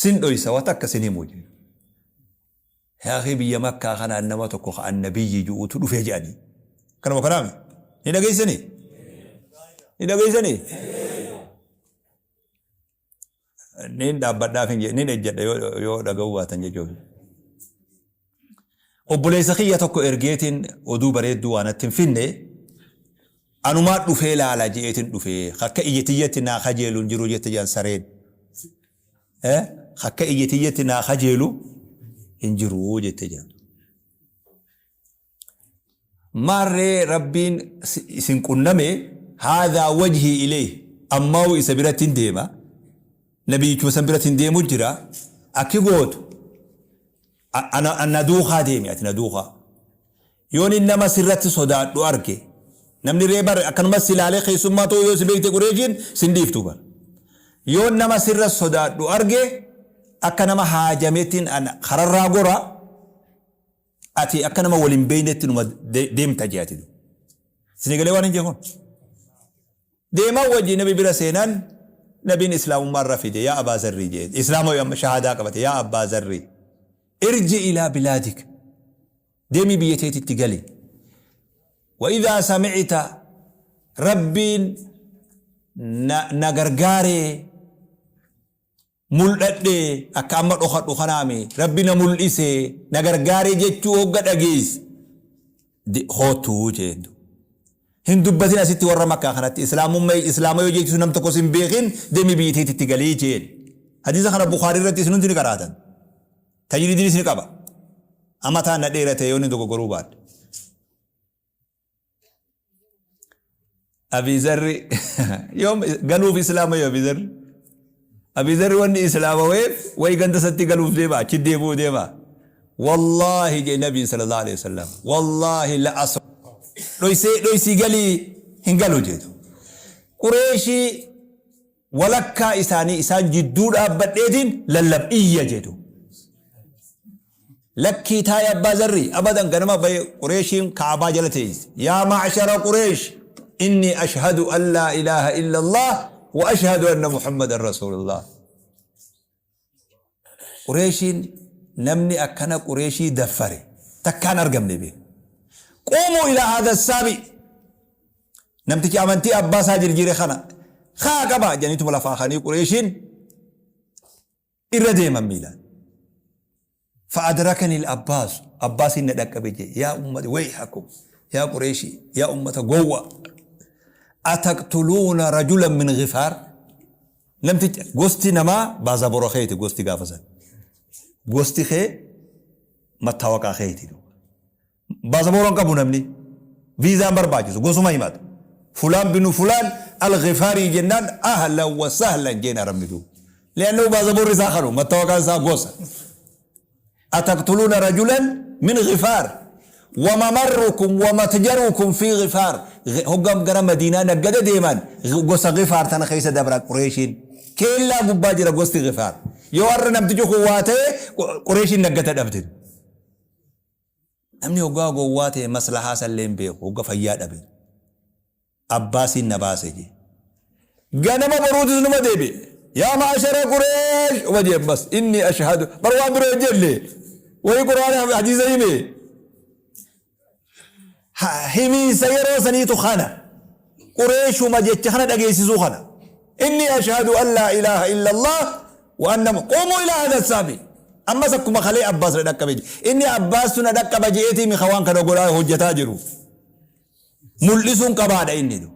Sin dhoysa wa takka sin himu jedhe. Yaa akii biyya makkaa kanaan nama tokko ka annabiyyi ju'utu dhufe je'anii. Kanuma kanaami? Ni dhageessanii? Ni dhageessanii? Niin dhaabbadhaaf hin jedhe, nin ejjadha yoo dhaga'uu baatan jechuuf. Obboleessa kiyya tokko ergeetiin oduu bareedduu waa natti hin finne, anumaa dhufee laala je'eetiin dhufe. Akka ija tiyyatti naa kajeelu hin jiru jette jedhan sareen. Akka ija tiyyatti naa kajeelu hin jiru jette jedhan. Maarree Rabbiin isin qunname haadhaa wajhii ilayh ammaa'u isa biratti hin deema nabiyyichuma san biratti hin deemu jira akki gootu ana na duukaa deemi ati na duukaa yoon inni nama sirratti sodaadhu arge namni ree bar akkanuma si ilaalee keessummaa ta'uu yoo si beekte Qureeshiin sin dhiiftu bar yoon nama sirra sodaadhu arge akka nama haajameetiin kararraa gora Ati akka nama wal hin beeynetti numa deemta jee ati. Isinii galee waan hin jee kun? Deeman wajji nabi bira seenan nabiin islaamummaa irra fide yaa Abaa Zarrii jee. Islaama amma shahaadaa qabate yaa Abbaa Zarrii. Irji ilaa bilaadik. Deemii biyya teetitti gali. Wa idhaa sami'ita Rabbiin na gargaaree Muldhadhe akka amma dhokadhu kanaami Rabbi na muldhise na gargaare jechuu hogga dhageesse koottu jeen. Hin dubbatin asitti warra Makkaa kanatti islaamumma islaama yoo jechisu nam tokko sin beekin deemi biyya teetitti galii jeen. Hadiisa kana Bukhaarii irratti isin hundi ni qaraatan. Tajriidiinis ni qaba. Amataan na dheerate yoo inni dogoggoruu baadhe. Abii Zarri yoom galuuf islaama yoo Abii Zarri Abii Zarri wanni islaamaweef wayi ganda isatti galuuf deema achi deebi'uu deema wallaahi jee nabiin sallallahu alaihi wasallam wallaahi la as dhoysee dhoysii galii hin galu jeetu Qureeshii Walakkaa isaanii isaan jidduu dhaabbadheetiin lallab iyya jedhu. Lakkii taa'i Abbaa Zarrii abadan ganama bahe Qureeshiin Ka'abaa jala teeyse. Yaa ma'shara Qureesh inni ashhadu an laa ilaaha illa Allah wa ashhadu anna Muhammadan Rasuulullah. Qureeshiin namni akkana Qureeshii daffare takkaan argamne beeku. Quumuu ilaa haadha saabi namtichi amantii abbaa isaa jirjiire kana kaa qaba jedhaniituma lafaa kanii Qureeshiin irra deeman miilaan. Fa'adrakani al-Abbaas Abbaasiin na dhaqqabe jee yaa ummata wayhakum yaa Qureeshii yaa ummata gowwa ataqtuluuna rajulan min ghifaar Namticha gosti namaa baazabora keeti gosti gaafa san. Gosti kee mattaawaqaa keeti. Baazabora hin qabu namni. Viizaan barbaachisu gosuma himata. Fulaan binu fulaan al-Ghifaarii jennaan ahlan wa sahlan jeen arabni duuba. Li'annahu baazaborri isaa kanu mattaawaqaan isaa gosa. Ataqtuluuna rajulan min Ghifaar wa mamarrukum wa matjarukum fi Ghifaar hogga gara Madiinaa naggada deeman gosa Ghifaar tana keessa dabra Qureeshiin keellaa gubbaa jira gosti Ghifaar yoo har'a namtichi kun waa ta'e Qureeshiin naggata dhabde. Namni hoggaa gowwaa ta'e maslahaa isallee hin beeku hogga fayyaa dhabe. Abbaasiin na baase jee. Ganama boruutis numa deebi'e. Yaa ma'ashara Qureesh uma jee ammas inni ashhadu bar waan biroo hin jenne wayii qur'aana hadiisa hime. Himiinsa yeroo saniitu kana Qureeshuma jecha kana dhageessisuu kana. Inni ashhadu an laa ilaaha illa Allah wa anna quumuu ilaa hadha saabi. Ammas akkuma kalee Abbaas na dhaqqabe jee. Inni Abbaastu na dhaqqaba je'eetii mi ka waan kana godhaa hojjetaa jiru. Mul'isuun qabaadha inni du.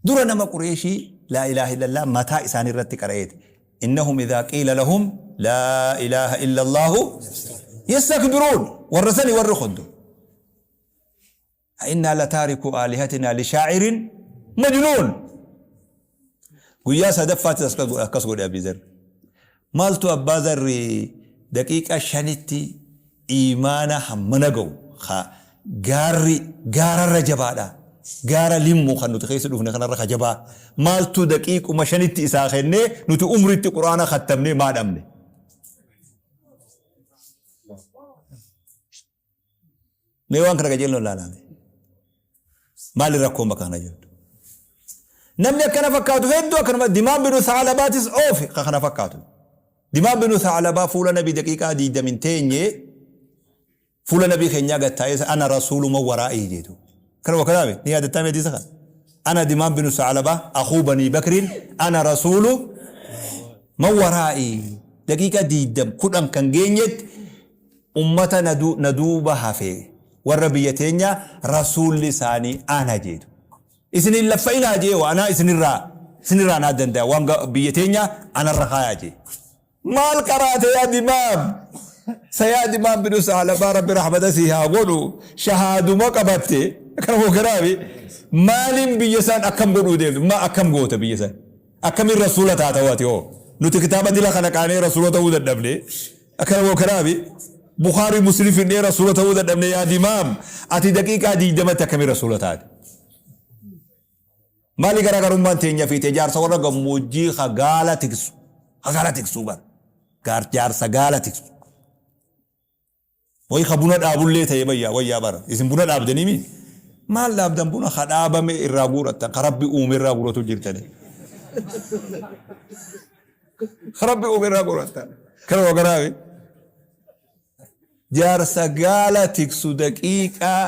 Dura nama Qureeshii laa ilaaha illallah mataa isaanii irratti qara'eeti. Innahum idhaa qiila lahum laa ilaaha illallaahu yastakbiruun. Warra sani warri kun du. A'innaa lataariku aalihatinaa lishaa'irin majnuun. Guyyaa sadaffaattis akkas godhe Abii Zarri. Maaltu Abbaa Zarri daqiiqaa shanitti iimaana hammana ga'u ka gaarri gaararra jabaadha. Gaara limmu kan nuti keessa dhufne kanarra ka jabaa. Maaltu daqiiquma shanitti isaa kennee nuti umritti quraana kattamnee maa dhabne? Mee waan kana qajeelloon ilaalaa mee. Maali rakkoon bakka kana jirtu? Namni akkana fakkaatu hedduu akkanuma Dimaan binu Saalabaatis oofe ka kana fakkaatu. Dimaam binu Tha'labaa fuula nabi daqiiqaa 20 hin teenye fuula nabii keenyaa gad taa'ee ana rasuulu man waraa'ii jeetu. Kana wa kanaame ni yaadattaa meetii isa kana. Ana Dimaam binu Tha'labaa akhuu banii Bakriin ana rasuulu man waraa'ii daqiiqaa 20 10 kan geenyetti ummata na duuba hafe warra biyya teenyaa rasuulli isaanii ana jeetu. Isin hin laffa'inaa jee wa anaa isinirraa isinirraa naa danda'a waan biyya teenyaa anarra kaayaa jee. Maal qaraate yaa Dimaam? Sa yaa Dimaam binu Saalabaa Rabbi rahmata sii haa godhu shahaaduma qabatte kana moo kanaafi maaliin biyya isaan akkam godhuu deemtu maa akkam goota biyya isaan akkamiin rasuula taata waati hoo nuti kitaaba dila kana qaanee rasuula ta'uu dadhabne akkana moo kanaafi Bukhaarii Muslim fidnee rasuula ta'uu dadhabne yaa Dimaam ati daqiiqaa 20tti akkamiin rasuula taate? Maali garaagarummaan teenya fi tee jaarsa warra gammoojjii ka gaala tiksu ka gaala tiksuu bar gaar jaarsa gaala tiksu wayi ka buna dhaabullee ta'e bayyaa wayyaa bara isin buna dhaabdanii mi maal dhaabdan buna ka dhaabame irraa guurattan ka rabbi uume irraa guuratu jirtani ka rabbi uume irraa guurattan kana wagaraawi jaarsa gaala tiksu daqiiqaa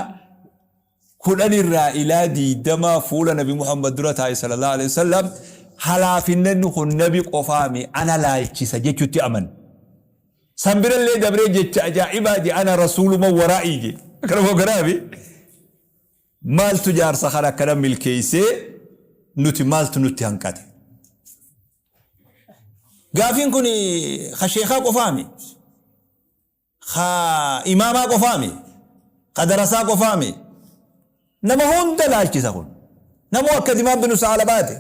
10 irraa ilaa 20 fuula nabi Muhammad dura taa'e sallallahu alaihi wasallam halaafinnanni kun nabi qofaami ana laalchisa jechutti aman. San birallee dabree jecha ajaa'ibaa je ana rasuuluma waraa'ii je. Kana moo kanaafi maaltu jaarsa kana akkana milkeessee nuti maaltu nutti hanqate. Gaafiin kun ka sheekaa qofaami. Ka imaamaa qofaami. Ka darasaa qofaami. Nama hunda laalchisa kun. Namuu akka Dimaam binu Saalabaati.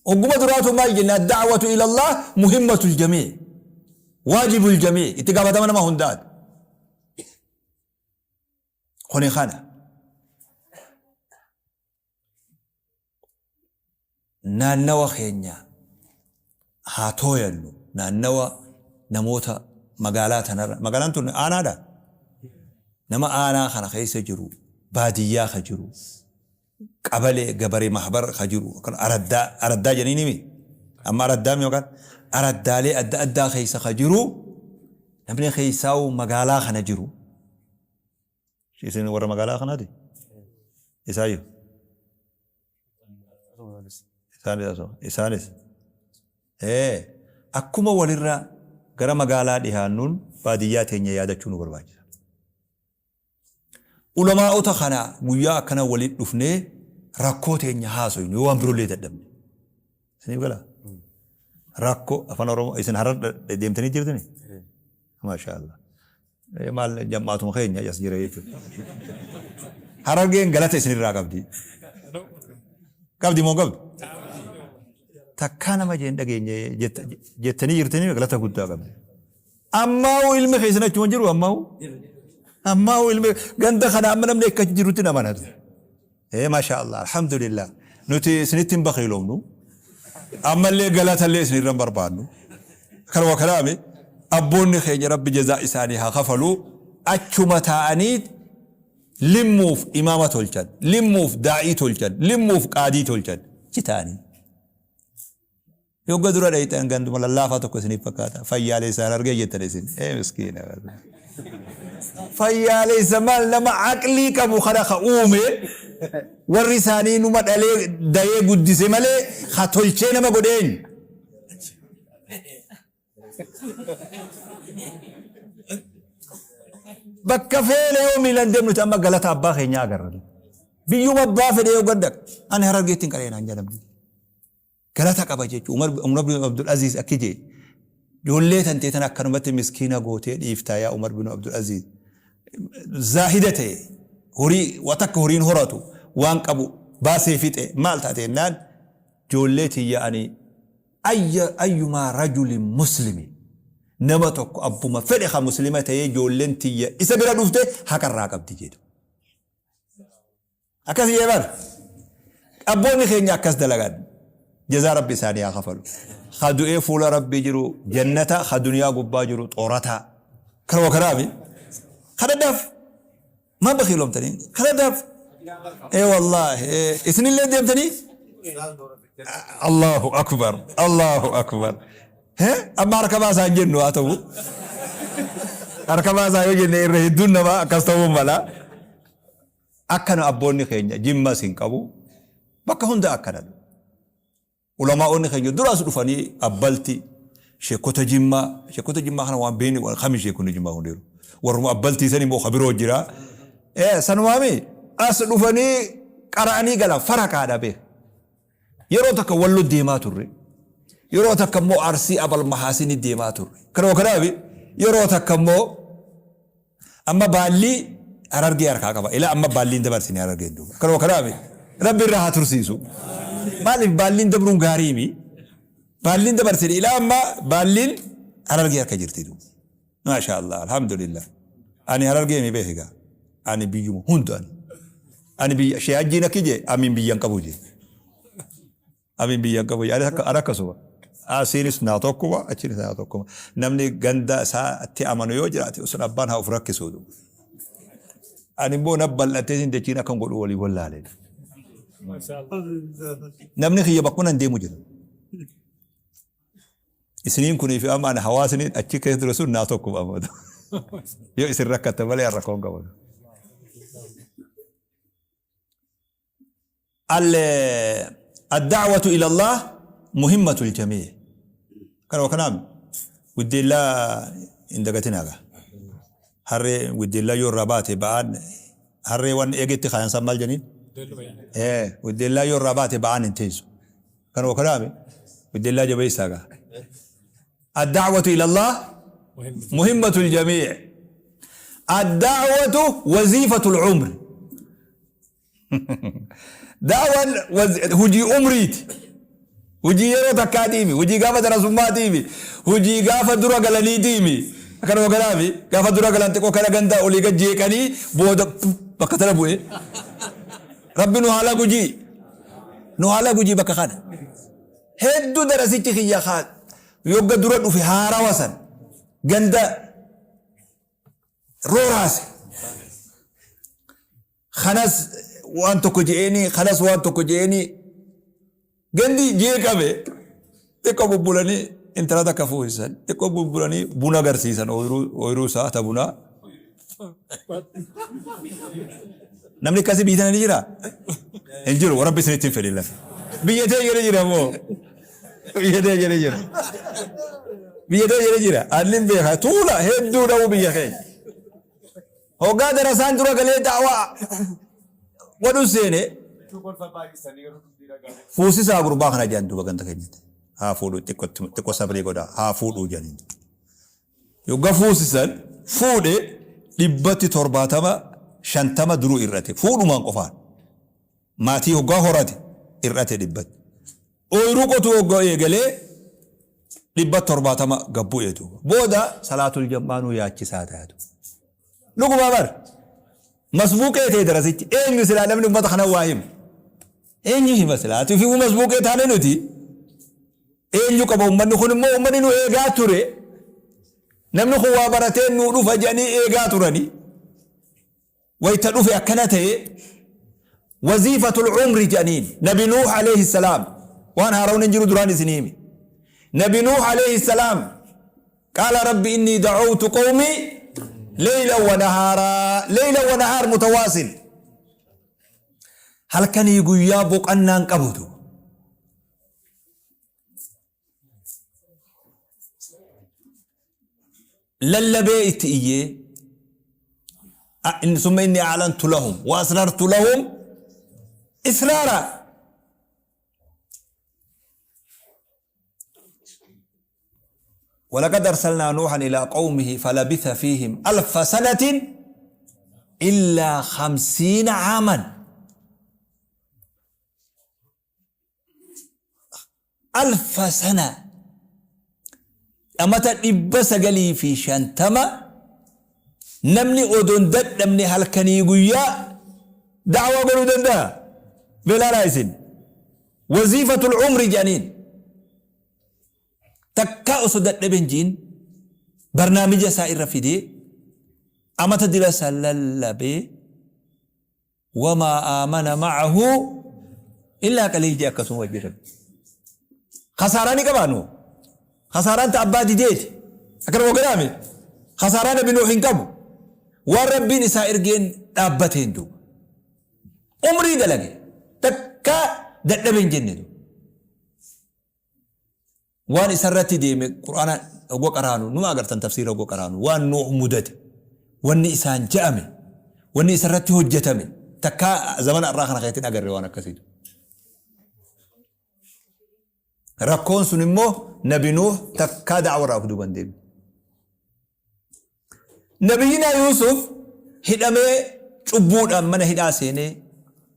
Hogguma duraatu maal jenna ad-da'watu ila Allah muhimmatul jamii. Waajibul jamii. Itti gaafatama nama hundaati. Kuni kana. Naannawa keenya haa tooyannu. Naannawa namoota magaalaa tanarra, magaalaan tun aanaadha? Nama aanaa kana keessa jiru, baadiyyaa ka jiru, qabalee, gabaree mahbar ka jiru, araddaa, araddaa jedhaniinimi? Amma araddaa mi yookaan? Araddaalee adda addaa keessa ka jiru, namni keessaa'u magaalaa kana jiru. Isin warra magaalaa kanaati? Isaayyuu? Isaanis asuma. Isaanis. Ee, akkuma walirra gara magaalaa dhihaannuun baadiyyaa teenya yaadachuu nu barbaachisa. Ulamaa'ota kana guyyaa akkana walitti dhufnee rakkoo teenya haasoynu yoo waan biroollee dadhabne. Isiniif galaa? Rakkoo afaan Oromoo isin harar deemtanii jirtanii? Maashaa Allah. Maal jam'aatuma keenya as jira jechuudha. Harargeen galata isinirraa qabdi. Qabdi moo qabdi? Takkaa nama jeen dhageenye jettanii jirtanii galata guddaa qabdi. Ammaa'uu ilmi keessan achuma jiru ammaa'uu. Ammaa'uu ilmi ganda kana amma namni akka jirutti nama natu. Ee maashaa Allah alhamdulillah nuti isinitti hin bakiiloomnu ammallee galatallee isinirra hin barbaannu kanuma kanaami abboonni keenya rabbi jazaa isaanii haa kafalu achuma taa'anii limmuuf imaama tolchan limmuuf daa'ii tolchan limmuuf qaadii tolchan achi taa'anii Yogga dura dhayxan ganduma lallaafaa tokko isiniif fakkaata. Fayyaaleessa Harargee jettan isin. Ee miskiina. Fayyaaleessa maal nama aqlii qabu kana ka uume warri isaanii numa dhalee dayee guddise malee ka tolchee nama godhe eenyu? Bakka feene yoo miilan deemnuti amma galata abbaa keenyaa agarra. Biyyuma abbaa fedhe yoo gad dhaqe ani Harargeetti hin qaree naan jedhamti. Galata qaba jechu Umar Umar bin Abdul Aziz akki jee Joollee tantee tana akkanumatti miskiina gootee dhiiftaa yaa Umar bin Abdul Aziz Zaahida ta'e horii wa takka horiin horatu waan qabu baasee fixe maal taate jennaan joollee tiyya ani ayya ayyumaa rajulin muslimi nama tokko abbuma fedhe ka muslima ta'ee joolleen tiyya isa bira dhufte haqa irraa qabdi jedhu. Akkas jee bar. Abboonni keenya akkas dalagan. Jazaa Rabbi isaanii haa kafalu. Ka du'ee fuula Rabbii jiru jannata, ka duniyaa gubbaa jiru xoorataa. Kanuma kanaami. Kadhadhaaf. Maan bakiilomtanii? Kadhadhaaf. Ee wallaahi. Isinillee deemtanii? Allahu akbar. Allahu akbar. Amma harka baasaa hin jennu haa ta'u. Harka baasaa yoo jenne irra hedduun namaa akkas ta'uu mala. Akkana abboonni keenya Jimmas hin qabu. Bakka hunda akkana. Ulamaa'onni keenya duraas dhufanii abbalti sheekota Jimmaa sheekota Jimmaa kana waan beekne waan kami sheekonni Jimmaa kun jiru. Warruma abbaltii san immoo kabiroo jira. Sanumaami as dhufanii qara'anii galan faraqaadha beek. Yeroo takka Wallo deemaa turre. Yeroo takka immoo Arsii Abal Mahaasini deemaa turre. Kanuma kanaaf yeroo takka immoo amma baallii Harargee harkaa qaba. Ilaa amma baalliin dabarsine Harargeen duuba. Kanuma kanaaf Rabbi irraa haa tursiisu. Maaliif baalliin dabruun gaariimi? Baalliin dabarsine ilaa amma baalliin Harargee harka jirti duuba. Maashaa Allah alhamdulillah. Ani Harargee mi beekigaa. Ani biyyuma hunda ani. Ani biyya shee hajjiin akki jee amiin biyya hin qabu jee. Amiin biyya hin qabu jee. Ani akka ani akkasuma. Asiinis naa tokkuma achiinis naa tokkuma. Namni ganda isaatti amanu yoo jiraate sun abbaan haa of rakkisuu. Ani immoo na bal'atee sin dachiin akkan godhu walii wallaale. Namni kiyya bakkuma nan deemu jira. Isiniin kunii fi amma ani hawaasni achi keessa ture sun naa tokkuma amma. Yoo isin rakkatte malee an rakkoo hin qabu. الدعوة إلى الله مهمة الجميع كان وكنام ودي الله إن دقتنا harree widdeellaa yoo irraa baate ba'aan harree waan eegetti kaayan san maal janiin? Ee widdeellaa yoo irraa baate ba'aan hin teessu. Kanuma kanaami widdeellaa jabeessaa gaa. الدعوة إلى الله مهمة الجميع الدعوة وظيفة العمر Da'waan hojii umriiti. Hojii yeroo takkaatiimi. Hojii gaafa darasummaatiimi. Hojii gaafa dura galaniitiimi. Akkanuma kanaafi gaafa dura galan xiqqoo kana ganda olii gad jeeqanii booda bakka tana bu'e. Rabbi nu haala gujii. Nu haala gujii bakka kana. Hedduu darasichi kiyya kaa yogga dura dhufe haarawa san ganda rooraase. Kanas waan tokko je'eenii kanas waan tokko je'eenii gandi jeeqame xiqqoo bubbulanii intala takka fuusisan xiqqoo bubbulanii buna agarsiisan ooyiruu isaa ta bunaa. Namni akkasii biyya tana ni jira? Hin jiru rabbi isinitti hin fedhin lafa. Biyya tee jedhe jira moo? Biyya tee jedhe jira. Biyya tee jedhe jira. Anni hin beeka tuula hedduu dha'uu biyya keenya. Hoggaa darasaan dura galee da'waa godhu seene fuusisaa gurbaa kana jedhan duuba ganda keenyatti. Haa fuudhu xiqqo sabrii godha haa fuudhuu jedhaniin. Yogga fuusisan fuudhe 170 50 duruu irrate fuudhumaan qofaan. Maatii hoggaa horate irrate dhibbatti. Ooyruu qotuu hoggaa eegalee 170 gad bu'e duuba. Booda salaatul jam'aanuu yaachisaa taatu. Dhugumaa bar. Masbuuqee ta'e darasichi. Eenyu silaa namni ummata kana waa hima? Eenyu hima silaa? Ati ofii masbuuqee taane nuti. Eenyu qaba ummanni kun immoo ummanni nu eegaa ture. Namni kun waa baratee nuu dhufa jedhanii eegaa turanii. Wayta dhufe akkana ta'e waziifatul umri jedhaniin Nabi Nuuh alayhi salaam waan haarawni hin jiru duraan isinii hime. Nabi Nuuh alayhi salaam qaala rabbi innii da'awtu qawmii leylan wa nahaaraa leylan wa nahaar mutawaasil halkanii guyyaa boqannaan qabutu lallabee itti iyyee summa inni a'lantu lahum wa asrartu lahum israara ولقد أرسلنا نوحا إلى قومه فلبث فيهم ألف سنة إلا 50 عاما Alfa sana amata 950 namni odoo hin dadhabne halkanii guyyaa da'waa godhuu danda'a? Mee ilaalaa isin. Waziifatul umri jedhaniin. Takkaa osoo dadhabe hin ji'in barnaamija isaa irra fidee amata dila isaa lallabee Wamaa aamana ma'ahu illaa qaliil jee akkasuma wajji Rabbi. Khasaaraa ni qabaa nu? Khasaaraan ta abbaa dideeti. Akkana moo gadaame? Khasaaraa Nabi Nuuh hin qabu. Waan Rabbiin isaa ergeen dhaabbateen duuba. Umrii dalage. Takka dadhabe hin jenne duuba. Waan isarratti deeme Qur'aana hogga qaraanu numa agartan tafsiira hogga qaraanu waan Nuuh mudate wanni isaan ja'ame wanni isarratti hojjetame takkaa zamana irraa kana keessatti hin agarre waan akkasiitu. Rakkoon sun immoo Nabi Nuuh takkaa da'wa irraa of duuba hin deebine. Nabiyyinaa Yuusuf hidhamee cubbuudhaan mana hidhaa seenee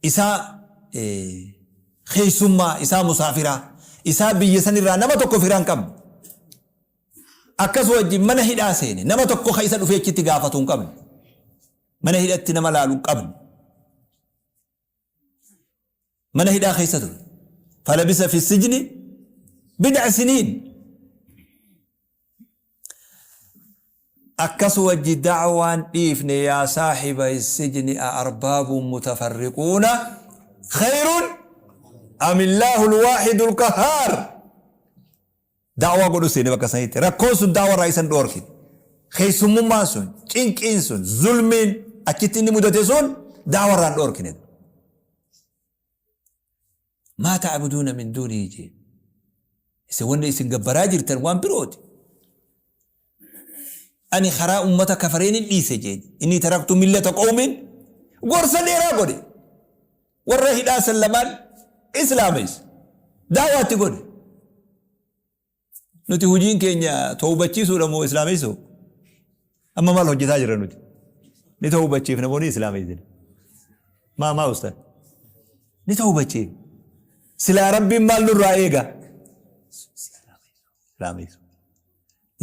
isaa keessummaa isaa musaafiraa isaa biyya sanirraa nama tokko firaa hin qabne. Akkas wajjin mana hidhaa seene nama tokko ka isa dhufee achitti gaafatu hin qabne. Mana hidhatti nama laalu hin qabne. Mana hidhaa keessa ture. Falabisa fi sijni bid'a siniin. Akkas wajji da'waan dhiifne yaa saahiba sijni a arbaabun mutafarriquuna khayrun amillaahu alwaahidu alqahhaar. Da'waa godhu seene bakka sanitti. Rakkoon sun da'waa irraa isa hin dhoorkine. Keessummummaan sun, cinqiin sun, zulmiin achitti inni mudate sun da'waa irraa hin dhoorkine. Maa ta'buduuna min duunihi jee. Isin wanni isin gabbaraa jirtan waan birooti. Ani karaa ummata kafareen hin dhiise jeen. Inni taraktu millata qawmin gorsa dheeraa godhe. Warra hidhaa san lamaan islaameesse. Da'waa itti godhe. Nuti hojiin keenya tawbachiisuudha moo islaameessuu? Amma maal hojjetaa jirra nuti? Ni tawbachiifna moo ni islaameessina? Maa maa ustaz? Ni tawbachiifna. Silaa Rabbiin maal nurraa eega? Islaameessuu.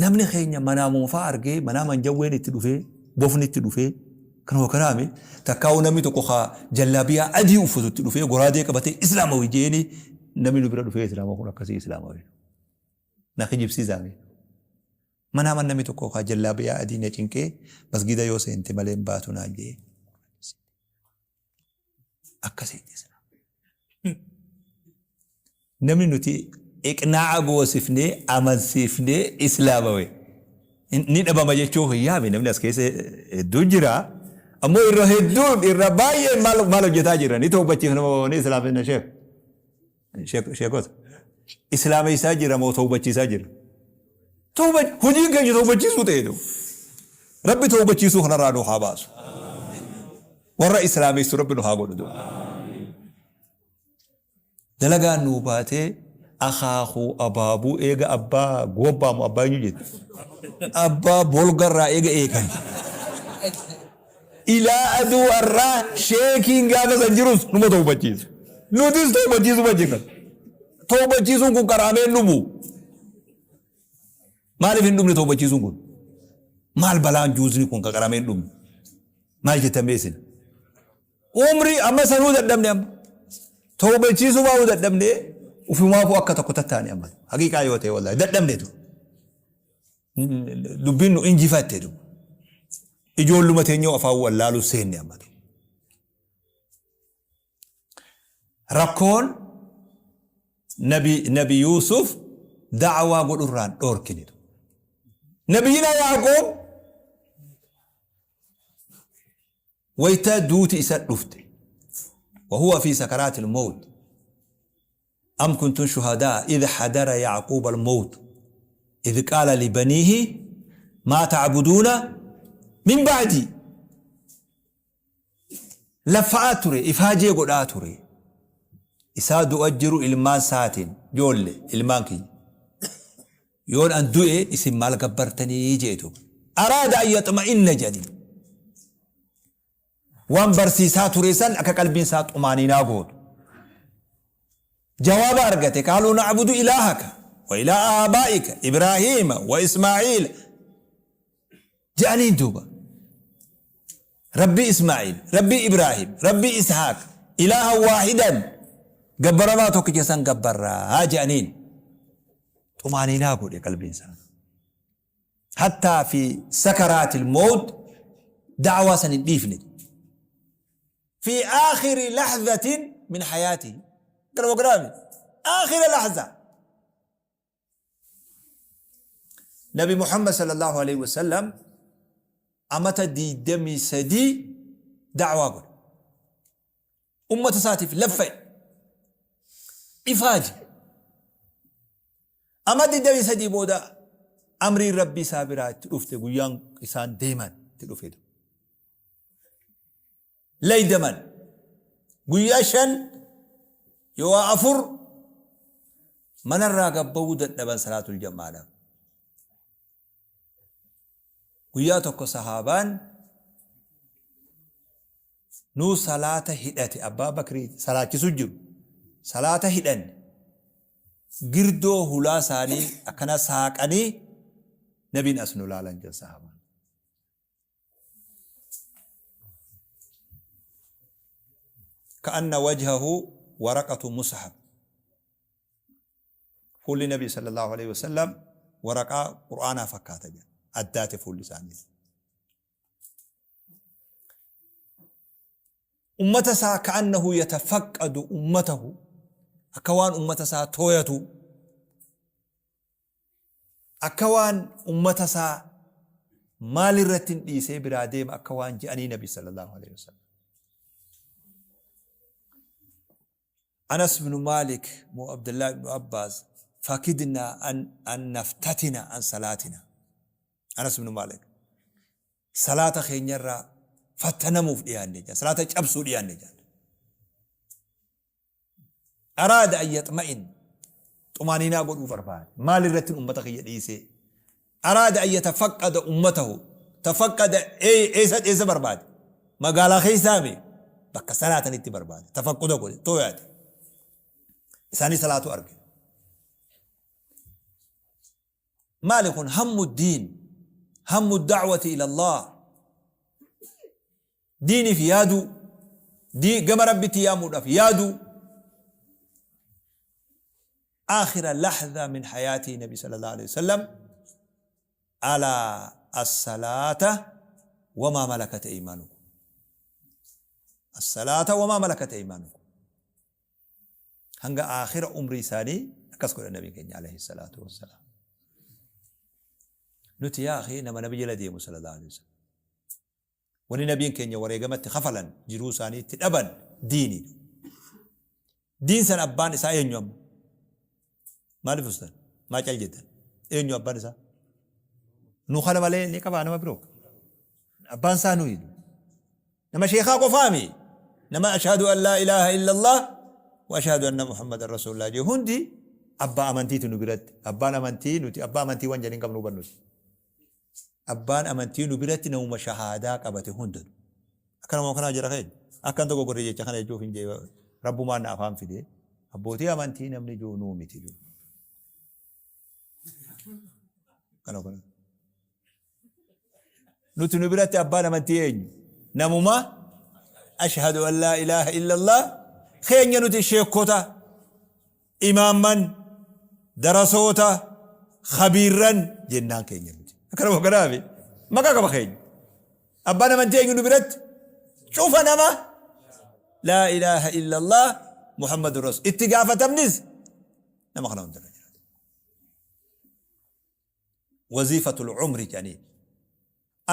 Namni keenya manaa moofaa argee manaa manjawween itti dhufee bofni itti dhufee kanuma kanaami takkaa'uu namni tokko ka jallaabiyaa adii uffatu itti dhufee goraadee qabatee islaamawi jeeni namni nu bira dhufee islaama kun akkasii islaamawi na kijibsiisaa mee manaa namni tokko ka jallaabiyaa adii na cinqee masgida yoo seente malee hin baatu naan jee Akkasitti islaama. Namni nuti iqnaa'a goosifnee amansiifnee islaamawe ni dhabama jechuu hin yaame namni as keessa hedduu jira. Ammoo irra hedduun irra baay'een maal maal hojjetaa jira ni tawbachiifna moo ni islaamina sheek sheekota islaameessaa jira moo tawbachiisaa jira. Tawba hojiin keenya tawbachiisuu ta'e ta'u. Rabbi tawbachiisuu kanarraa nu haa baasu. Warra islaameessu Rabbi nu haa godhu duuba. Dalagaan nuu baatee akaakuu abaabuu eega abbaa goobbaa moo abbaa eenyu jette? Abbaa bolgarraa eega eegan. Ilaa aduu har'aa sheekiin gaafa san jirus numa tawbachiisa. Nutis tawbachiisuma jirra. Tawbachiisuun kun qaraamee hin dhumu. Maaliif hin dhumne tawbachiisuun kun? Maal balaan juuzni kun ka qaramee hin dhumne? Maal jettan mee isin? Umrii amma sanuu dadhabne amma. Tawbachiisuu baa'uu dadhabne ufumaafuu akka tokko tattaane amma. Haqiiqaa yoo ta'e wallaahi dadhabne tu. Dubbiin nu injifatte tu. Ijoolluma teenyoo afaan wallaaluu seenne amma tu. Rakkoon nabi nabi Yuusuf da'waa godhurraan dhoorkine. Nabiyyina Yaaqoob wayta duuti isa dhufte wahuwa fi sakaraatil mawt am kuntum shuhadaa idh hadara yacquuba almawt idh qaala libaniihi maa tacbuduuna min bacdii Laffa'aa ture, ifaajee godhaa ture. Isaa du'a jiru ilmaan isaatiin, joolle, ilmaan kiyya. Yoon an du'e isin maal gabbartanii jee duuba. Araada an yaxma'inna jedhaniin. Waan barsiisaa ture san akka qalbiin isaa xumaaniinaa gootu. Jawaaba argate qaaluu na'budu ilaahaka wa ilaaha aabaa'ika Ibraahiima wa Ismaa'iila Je'aniin duuba. Rabbii Ismaa'iil, Rabbii Ibraahim, Rabbii Ishaaq, ilaahan waahidan, gabbaramaa tokkicha san gabbarraa je'aniin. Xumaaniinaa godhe qalbiin isaa. Hattaa fi sakaraatil mawt da'waa san hin dhiifne. Fi aakhiri lahzatin min hayaatihi. Kana mogiraami. Aakhira lahza. Nabi Muhammad sallallahu alaihi wasallam amata 23 da'waa godhe. Ummata isaatiif laffa'e. Ifaaje. Ama 23 booda amriin Rabbii isaa biraa itti dhufte, guyyaan isaan deeman itti dhufe. Laydaman guyyaa 5 yoo 4 manarraa gabba'uu dadhaban salaatul jamaadhaaf. Guyyaa tokko sahaabaan nuu salaata hidhate, Abbaa Bakrii salaachisu jiru. Salaata hidhanne, girdoo hulaa isaanii akkana saaqanii nabiin as nu laalan jedhan sahaabaan. Ka'anna wajhahu waraqatu mushaf. Fuulli Nabii sallallahu alaihi wasallam waraqaa Qur'aanaa fakkaata jedha. Addaate fuulli isaanii. Ummata isaa ka'annahu yatafaqqadu ummatahu, akka waan ummata isaa tooyatu, akka waan ummata isaa maal irratti hin dhiisee biraa deema akka waan je'anii Nabi sallallahu alaihi wasallam. Anas ibn Malik moo Abdullah ibn Abbas, fakidna an naftatina an salaatina. Anas ibn Malik salaata keenyarraa fattanamuuf dhiyaanne jedhan, salaata cabsuu dhiyaanne jedhan. Araada an yaxma'in, xumaaniinaa godhuu barbaade. Maal irrattin ummata kiyya dhiisee? Araada an yatafaqqada ummatahu. Tafaqqada eessa eessa barbaade? Magaalaa keessaa mi? Bakka salaatanitti barbaade. Tafaqquda godhe, tooyaate. Isaanii salaatu arge. Maali kun? Hammu diin, hammu da'wati ila Allah. Diiniif yaaduu, gama Rabbitti yaamuudhaaf yaaduu. Aakhira lahza min hayaatii Nabi sallallahu alaihi wasallam, alaa as-salaata wamaa malakat aymaanukum. As-salaata wamaa malakat aymaanukum. Hanga aakhira umrii isaanii akkas godhan Nabiin keenya alayhi salaatu wassalaam. Nuti yaa akhii nama Nabi jala deemu sallallahu alaihi wasallam. Wanni Nabiin keenya wareegama itti kafalan, jiruu isaanii itti dhaban diini. Diin san abbaan isaa eenyu amma? Maaliif ustan? Maa cal jettan? Eenyu abbaan isaa? Nu kana malee ni qabaa nama biroo? Abbaan isaa nuyi. Nama sheekaa qofaami. Nama ashhadu an laa ilaaha illallah wa ashhadu anna Muhammadan rasuulullah jedhu hundi abbaa amantiiti nu biratti. Abbaan amantii nuti abbaa amantii waan jedhin qabnu hubannus. Abbaan amantii nu biratti namuma shahaadaa qabate hundanu. Akka nama kanaa jira keenya. Akkan tokko godhe jecha kana jechuuf hin jee, rabbumaan na afaan fide. Abbootii amantii namni jiru nuu miti jiru. Kana kana. Nuti nu biratti abbaan amantii eenyu? Namuma ashhadu an laa ilaaha illallah keenya. Nuti sheekota, imaamman, darasoota, khabiirran jennaan keenya nuti. Akkana kanaafi maqaa qaba keenya. Abbaan amantii eenyu nu biratti? Cufa nama laa ilaaha illallah Muhammadu Rasul. Itti gaafatamnis nama kana hundarra jira. Waziifatul umri jedhanii.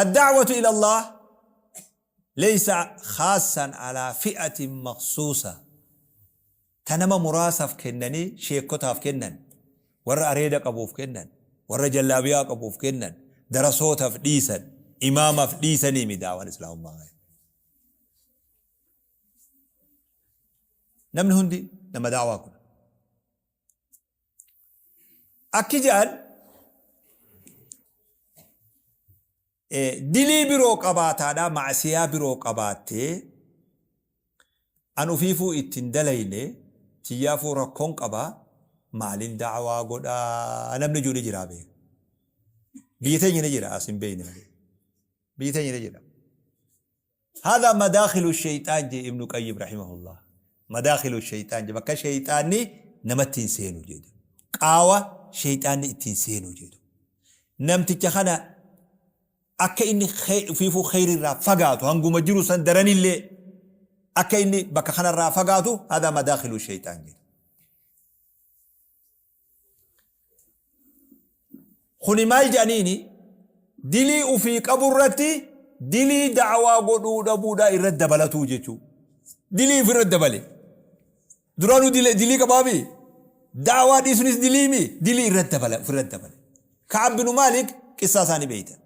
Ad-da'watu ila Allah laysa khaasan ala fi'atin makhsuusa. Ta nama muraasaaf kennanii, sheekkotaaf kennan, warra areeda qabuuf kennan, warra jallaabiyaa qabuuf kennan, darasootaaf dhiisan, imaamaaf dhiisanii mi daawaan islaamummaa. Namni hundi nama daawaa kun. Akki jedhan, dilii biroo qabaataadha, ma'asiyaa biroo qabaattee, an ufiifuu itti hin dalayne, tiyyaafuu rakkoon qaba, maalin da'awaa godhaa namni jiru ni jiraa beeka. Biyya teenya ni jira, as hin beekne malee. Biyya teenya ni jira. Haadha madaakhilu shayxaan jee Ibnu Qayyim rahimahullah. Madaakhilu shayxaan jee, bakka shayxaanni namatti hin seenu jedhu. Qaawa shayxaanni ittiin seenu jedhu. Namticha kana akka inni ufiifuu kheyri irraa fagaatu, hanguma jiru san daranillee akka inni bakka kanarraa fagaatu, haadha madaakhilu shayxaan jedhu. Kuni maal jedhaniini? Dilii ufii qabu irratti dilii da'waa godhuu dhabuudhaa irratti dabalatuu jechuu. Dilii ofirratti dabale. Duraanuu dilii qabaami? Da'waa dhiisunis diliimi? Dilii irratti dabala ofirratti dabale. Ka'ab binu Maalik qissaa isaa ni beeytan.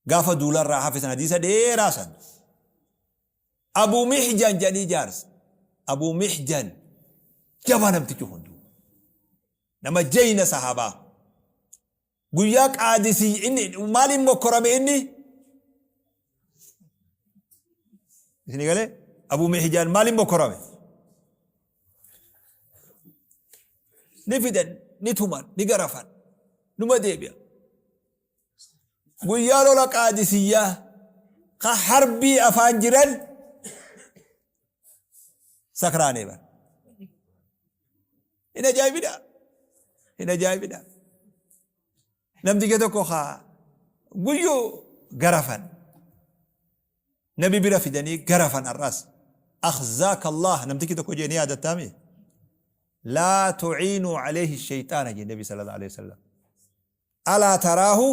Gaafa duularraa hafe san hadiisa dheeraa san. Abu Mihjan jedhanii jaarsa. Abu Mihjan jabaa namtichi kun duuba. Nama jeyna sahaabaa. Guyyaa qaadisii inni maaliin mokkorame inni? Isin galee? Abu Mihjan maaliin mokkorame? Ni fidan, ni tuman, ni garafan, numa deebi'a. Guyyaa lola Qaadisiyyaa ka harbii afaan jiran sakraanee bar. Hin ajaa'ibidha. Hin ajaa'ibidha. Namticha tokko ka guyyuu garafan. Nabi bira fidanii garafan har'as. Akhzaaka Allah namtichi tokko jee ni yaadattaami. Laa tu'iinuu alayhi shayxaana jee Nabi sallallahu alayhi wasallam. Alaa taraahu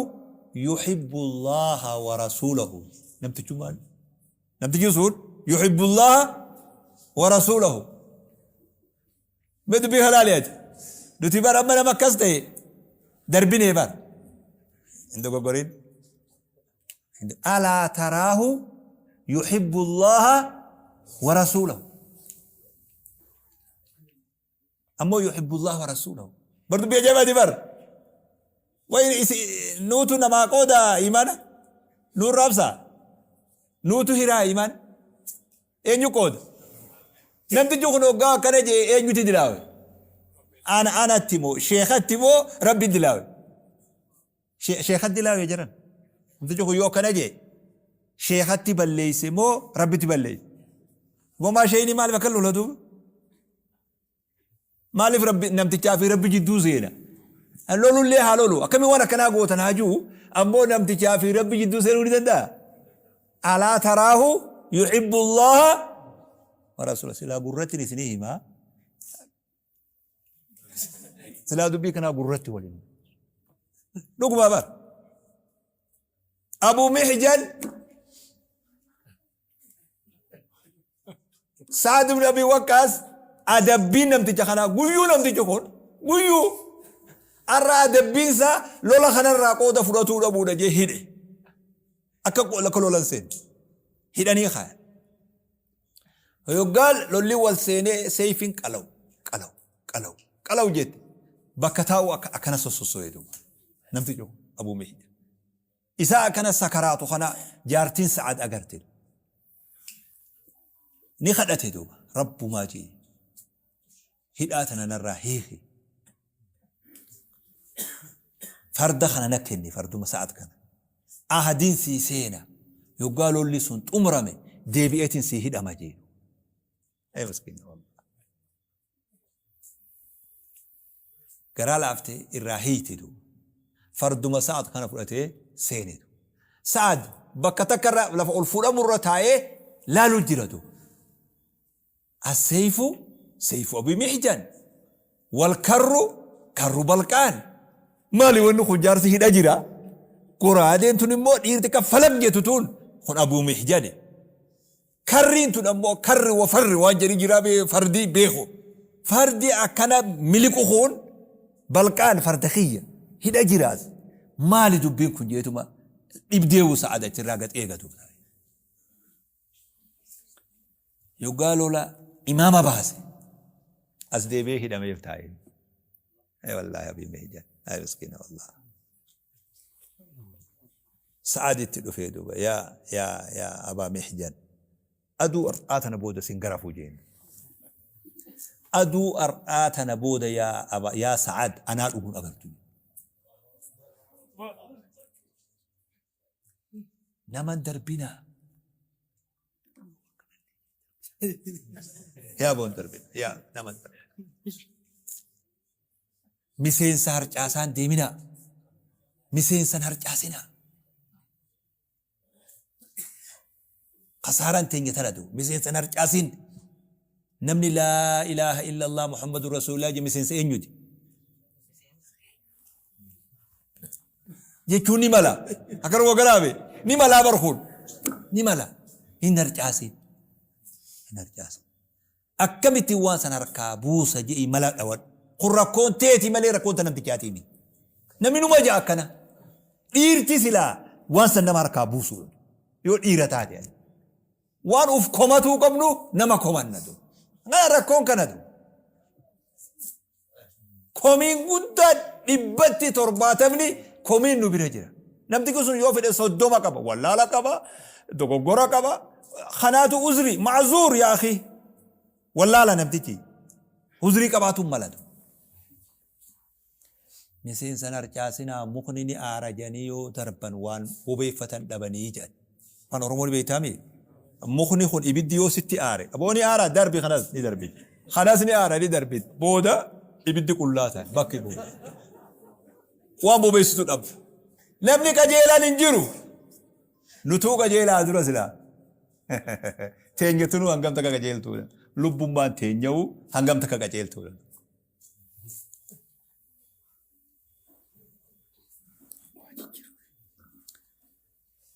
yuhibbu Allaaha wa rasuulahu namtichummaan namtichi sun yuhibbu Allaaha wa rasuulahu mee dubbii kana laali ati nuti bar amma nama akkas ta'e darbinee bar hin dogoggorin alaa taraahu yuhibbu Allaaha wa rasuulahu Ammoo yuhibbullaah wa rasuulahu. Bar dubbii ajaa'ibaati bar. Wayi isi nuutu namaa qooda imaana? Nuun raabsaa? Nuutu hiraa imaana? Eenyu qooda? Namtichi kun hoggaa akkana jee eenyuti dilaawe? Ana anatti moo sheekatti moo rabbi dilaawe? Sheekatti dilaawe jedhan. Namtichi kun yoo akkana jee sheekatti balleeyse moo rabbitti balleeyse? Gomaa sheeyni maaliif akka lola duuba? Maaliif rabbi namtichaa fi rabbi jidduu seena? Lolullee haa lolu. Akkamiin waan akkanaa gootan haa ji'u. Ammoo namtichaa fi rabbi jidduu seenuu ni danda'a? Alaa taraahu yuhibbu Allaha wa rasuula. Silaa gurratti isinii himaa. Silaa dubbii kanaa gurratti waliin. Dhugumaa bara. Abu Mihjan Sa'ad ibn Abi Waqqaas adabbiin namticha kanaa guyyuu namtichi kun guyyuu har'a adabbiin isaa lola kanarraa qooda fudhatuu dhabuudha jee hidhe. Akka akka lolan seenne hidhanii kaayan. Yoggaa lolli wal seenee seeyfiin qalaw qalaw qalaw qalaw jette bakka taa'u akka akkana sossosso'ee duuba namtichi kun Abuu Mihjan. Isaa akkana sakaraatu kana jaartiin Sa'ad agarte. Ni kadhate duuba rabbumaa jee hidhaa tana narraa hiiki. Farda kana na kenni farduma Sa'ad kana. Ahadiin sii seena yoggaa lolli sun xumurame deebi'eetiin sii hidhama jee. Ee miskiina wallah. Garaa laaftee irraa hiiyte duuba. Farduma Sa'ad kana fudhatee seene duuba. Sa'ad bakka takka irra lafa ol fuudhamu irra taa'ee laalu jira duuba. As-sayfu sayfu Abi Mihjan wal karru karru Balqaan. Maali wanni kun jaarsi hidha jira. Goraadeen tun immoo dhiirti akka falaq jettu tun kun Abu Mihjani. Karriin tun ammoo karri wa farri waan jedhi jiraa bee fardi beeku. Fardi akkana miliqu kun balqaan farda kiyya hidha jiraas maali dubbiin kun jeetuma dhibdeewu sa'ad achirraa gad eegatu. Yoggaa lola imaama baase as deebi'ee hidhameef taa'e. Ay wallaahi abii meejan ay miskiina wallaahi. Sa'aaditti dhufee duuba yaa yaa yaa abaa mihjan aduu ar'aa tana booda sin garafuu jeen. Aduu ar'aa tana booda yaa aba yaa Sa'aad anaa dhuguun agartu. Naman darbinaa. Yaa boon darbina yaa naman darbina. Miseensa harcaasaan deeminaa. Miseensan harcaasinaa. Kasaaraan teenya tana du. Miseensan harcaasin. Namni laa ilaaha illallah Muhammadu Rasuulillah je miseensa eenyuti? Jechuun ni mala. Akkanuma garaabe ni malaa bar kun. Ni mala. Hin harcaasin. Hin harcaasin. Akkamitti waan san harkaa buusa je'ii mala dhawadhu. Kun rakkoon teeti malee rakkoon ta namtichaatii miti. Namni numa ja'a akkana. Dhiirti silaa waan san nama harkaa buusu. Yoo dhiira taate. Waan uf komatuu qabnu nama komanna du. Kana rakkoon kana du. Komiin guddaan dhibbatti torbaatamni komiin nu bira jira. Namtichi sun yoo fedhe 30 qaba, wallaala qaba, dogoggora qaba. Kanaatu uzri, ma'zuur yaa akhi. Wallaala namtichi. Uzrii qabaatuun malatu. Miseensa hin harcaasinaa mukni ni aara jedhanii yoo darban waan bobeeffatan dhabanii jedhan. Afaan Oromoo ni beektaami? Mukni kun ibiddi yoo sitti aare aboo ni aara darbi kanas ni darbi. Kanas ni aara ni darbi. Booda ibiddi qullaa ta'a bakki booda. Waan bobeessitu dhabda. Namni qajeelaan hin jiru. Nutuu qajeelaa dura silaa. Teenyatunuu hangam takka qajeeltuudha. Lubbummaan teenya'uu hangam takka qajeeltuudha.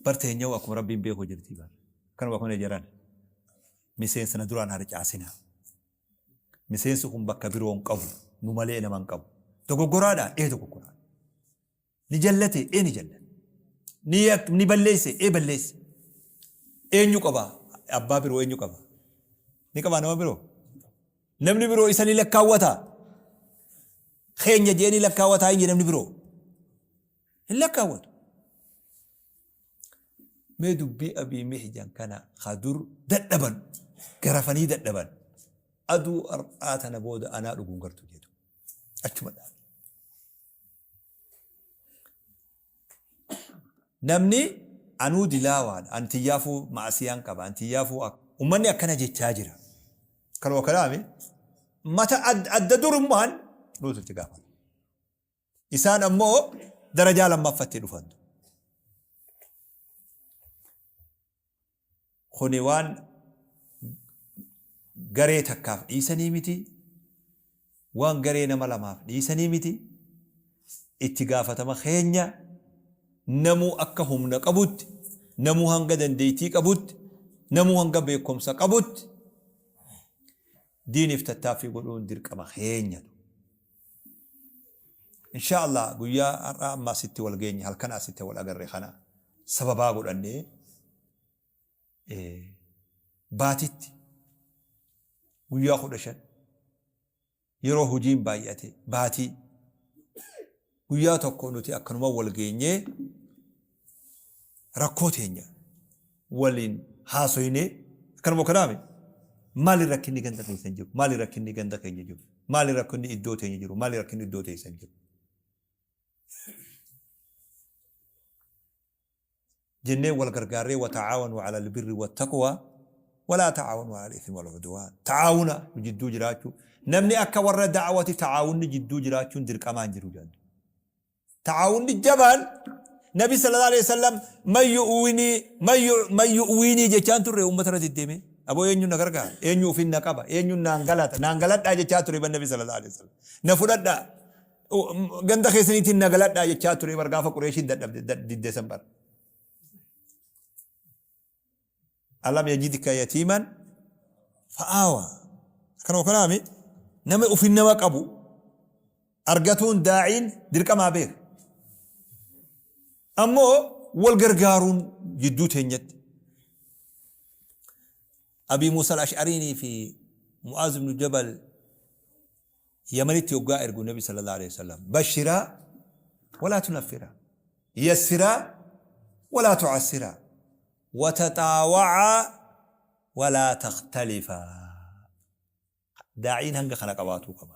Bar teenya'u akkuma Rabbiin beeku jirti bar. Kanuma kun jaran. Miseensa na duraan harcaasina. Miseensi kun bakka biroo hin qabu. Nu malee nama hin qabu. Dogoggoraadha? Ee dogoggoraadha. Ni jallate? Ee ni jallate. Ni yak- ni balleesse? Ee balleesse. Eenyu qaba? Abbaa biroo eenyu qaba? Ni qabaa nama biroo? Namni biroo isa ni lakkaawwata? Keenya jee ni lakkaawwataa hin namni biroo? Hin lakkaawwatu. Mee dubbii Abii Mihjan kana ka dur dadhaban garafanii dadhaban aduu har'aa tana booda anaa dhuguun gartu jedhu. Achuma dhaabe. Namni anuu dilaawaadha, an tiyyaafuu ma'asiyaan qaba, an tiyyaafuu ak. Ummanni akkana jechaa jira. Kanuma kanaami mata adda durummaan nuutu itti gaafata. Isaan ammoo darajaa lammaffatti dhufan. Kuni waan garee takkaaf dhiisanii miti, waan garee nama lamaaf dhiisanii miti, itti gaafatama keenya namuu akka humna qabutti, namuu hanga dandeettii qabutti, namuu hanga beekumsa qabutti diiniif tattaaffii godhuun dirqama keenya. Inshaa Allah guyyaa har'aa amma asitti wal geenye halkan asitti wal agarre kana sababaa godhannee baatitti guyyaa 15 yeroo hojiin baay'ate baatii guyyaa tokko nuti akkanuma wal geenyee rakkoo teenya waliin haasoynee akkanuma kanaami maali rakkinni ganda keessan jiru maali rakkinni ganda keenya jiru maali rakkinni iddoo teenya jiru maali rakkinni iddoo teessan jiru jennee wal gargaarree wata'aawanuu ala albirri wattaqwaa walaa ta'aawanuu ala al-ithmi wal udwaan ta'aawuna nu jidduu jiraachuu namni akka warra da'awati ta'aawunni jidduu jiraachuun dirqamaan jiru jedhan Ta'aawunni jabaan Nabi sallallahu alaihi wasallam man yu'winii man yu- man yu'winii jechaan turre uummata irra deddeemee aboo eenyu na gargaara eenyu ofin na qaba eenyu naan galata naan galadhaa jechaa ture ban Nabi sallallahu alaihi wasallam na fudhadhaa ganda keessaniitiin na galadhaa jechaa ture bar gaafa Qureeshiin dadhabde didde san bar. Alam yajidka yatiiman fa'aawa. Akkanuma kanaami nama ufin nama qabu argatuun daa'iin dirqamaa beeka. Ammoo wal gargaaruun jidduu teenyatti. Abii Muusaa al-Ash'ariinii fi Mu'aaz ibn Jabal Yamanitti yoggaa ergu Nabi sallallahu alaihi wasallam bashiraa walaa tunaffiraa yassiraa walaa tu'assiraa wataxaawa'aa walaa takhtalifaa daa'iin hanga kana qabaatuu qaba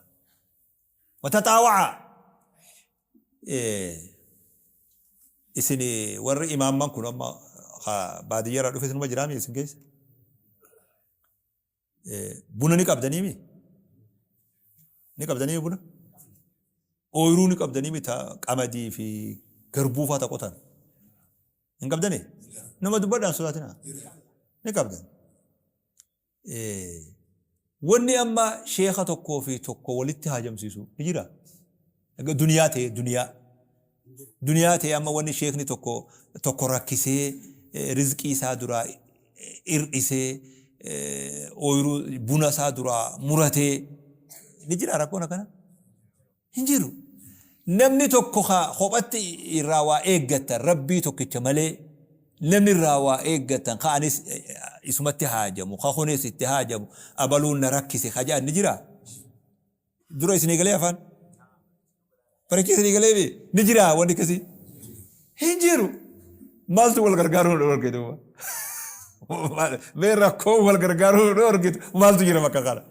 wataxaawa'aa isin warri imaamman kun amma baadiyyarraa dhufe isinuma jiraami isin keessa Buna ni qabdanii mi? Ni qabdanii buna? Ooyiruu ni qabdanii mi ta qamadii fi garbuu faa ta qotan? Hin qabdanii? Nama dubbadhaan sodaatinaa. Ni qabdan. Wanni amma sheeka tokkoo fi tokko walitti haajamsiisu ni jira. Duniyaa ta'e duniyaa. Duniyaa ta'e amma wanni sheekni tokko tokko rakkisee rizqii isaa duraa hir'isee ooyiruu buna isaa duraa muratee ni jira rakkoon akkana? Hin jiru. Namni tokko ka kophatti irraa waa eeggattan Rabbii tokkicha malee namni irraa waa eeggattan ka anis isumatti haajamu ka kunis itti haajamu abaluun na rakkise ka jedhan ni jiraa? Dura isinii galee afaan? Barichi isinii galee bi? Ni jiraa wanni akkasii? Hin jiru. Maaltu wal gargaaruu nu dhorke duuba? Mee rakkoo wal gargaaruu nu dhorkitu maaltu jira bakka kana?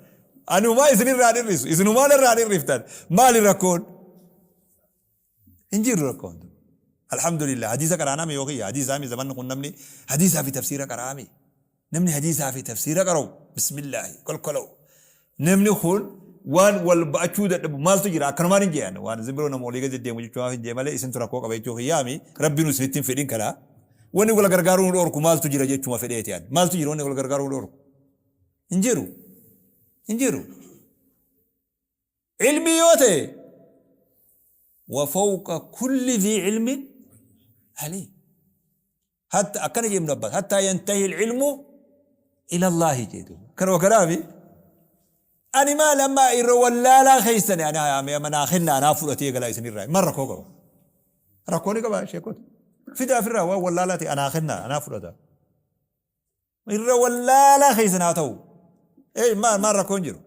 Ani homaa isinirraa hin hir'isu. Isin homaa narraa hin hir'iftan. Maali rakkoon? Hin jiru rakkoon. Alhamdulillah hadiisa qaraanaa mi yookiin hadiisaa mi zamanni kun namni hadiisaa fi tafsiira qaraa mi? Namni hadiisaa fi tafsiira qara'u bismillaahi kolkola'u. Namni kun waan wal ba'achuu dadhabu maaltu jira akkanumaan hin jee'an waan zimbiroo nama olii gadi deemu jechuun hin jee malee isintu rakkoo qaba jechuu kiyyaami rabbiin isinitti hin fedhin kana wanni wal gargaaruu nu dhorku maaltu jira jechuma fedheeti an maaltu jira wanni wal gargaaruu nu dhorku hin jiru hin jiru. Ilmii yoo ta'e wa fawqa kulli dhii ilmin aliim. Hatta akkana jee Ibnu Abbaas hatta yantahi ilmu ila Allaahi jee duuba. Kanuma kanaafi ani maal amma irra wallaalaa keessani ani amma naa kenna anaa fudhatee galaa isinirraa maal rakkoo qaba. Rakkoo ni qaba sheekota. Fidaa ofirraa waan wallaalaa ta'e anaa kenna anaa fudhata. Irra wallaalaa keessan haa ta'u. Ee maal maal rakkoon jiru?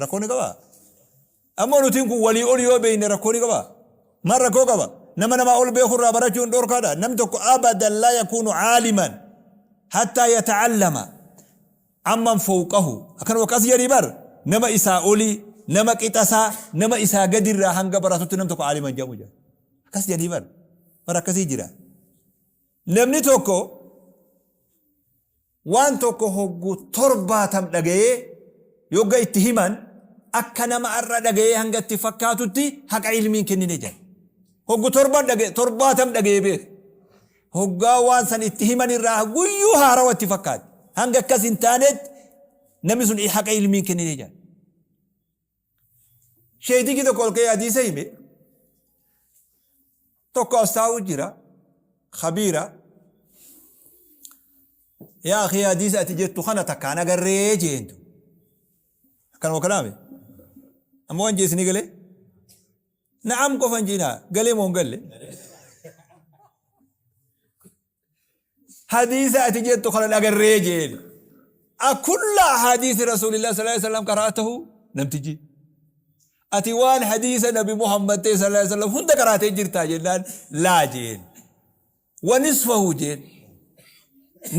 Rakkoo ni qabaa? Ammoo nutiin kun walii ol yoo beekne rakkoo ni qabaa? Maal rakkoo qaba? Nama namaa ol beeku irraa barachuun dhorkaadha. Namni tokko abadan laa yakuunu caaliman hattaa yata'allama amman fawqahu. Akkanuma akkas jedhii bar nama isaa olii, nama qixasaa, nama isaa gadirraa hanga baratutti nam tokko caaliman jedhamu jedha. Akkas jedhii bar. Bar akkasii jira. Namni tokko waan tokko hoggu torbaatam dhagayee yogga itti himan akka nama ar'a dhagayee hanga itti fakkaatutti haqa ilmiin kennine jedha. Hoggu torban dhagaye torbaatam dhagayee beeka. Hoggaa waan san itti himan irraa guyyuu haarawa itti fakkaate. Hanga akkas hin taanetti namni sun haqa ilmiin kennine jedha. Sheeytichi tokko ol ka'ee hadiisa hime. Tokko as taa'u jira. Khabiira. Yaa akhi hadiisa ati jettu kana takkaan agarree jeentu. Akkanuma kalaame. Amma waan jeesni galee? Na'am qofa hin jiinaa. Galee moo hin galle? Hadiisa ati jettu kana dhagarree jeen. Akulla ahadiisi rasuulillah sallallahu alaihi wasallam qara'atahu namtichi. Ati waan hadiisa nabi Muhammad ta'e sallallahu alaihi wasallam hunda qaraatee jirtaa jennaan laa jeen. Wa nisfahu jeen.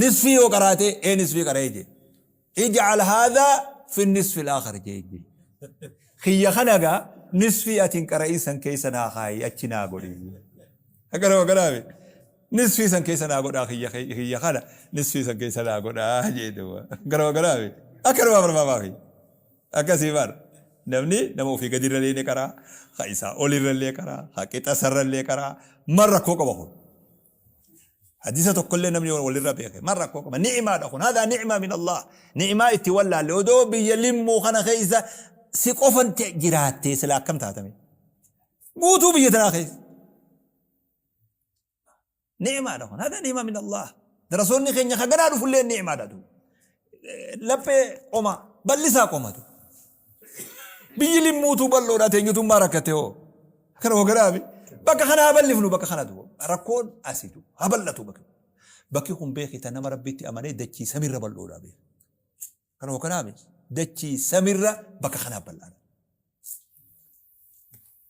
Nisfii yoo qaraatee ee nisfii qara'ee jeen. Ij'al haadhaa fi nisfi al-aakhar jeen. Kiyya kana gaa nisfii ati hin qara'in san keessa naa kaayi achi naa godhi. Akkanuma kanaami. Nisfii san keessa naa godhaa kiyya kiyya kana nisfii san keessa naa godhaa jee duuba. Akkanuma kanaami. Akkanuma barbaamaa kiyya. Akkasii bar. Namni nama ofii gadi irra ni qaraa, ka isaa ol irra illee qaraa, ka qixa sarra illee qaraa. Mal rakkoo qaba kun. Hadiisa tokkollee namni walirra beeke mal rakkoo qaba. Ni'imaadha kun. Haadhaa ni'imaa min Allah. Ni'imaa itti wallaalle odoo biyya limmuu kana keessa si qofan jiraattee sila akkam taatame. Guutuu biyya tanaa keessa. Ni'imaadha kun. Hada ni'ima min Allah. Darasoonni keenya ka ganaa dhufullee ni'imaadha duuba. Laphee qoma bal'isaa qomatu. Biyyi limmuutuu bal'oodha teenyutummaa rakkate hoo. Kana hoo garaafi. Bakka kana haa bal'ifnu bakka kana duuba. Rakkoon asii duuba. Haa bal'atu bakki. Bakki kun beekita nama rabbitti amanee dachii samirra bal'oodha beeka. Kana hoo kanaafi dachii samirra bakka kanaa bal'aadha.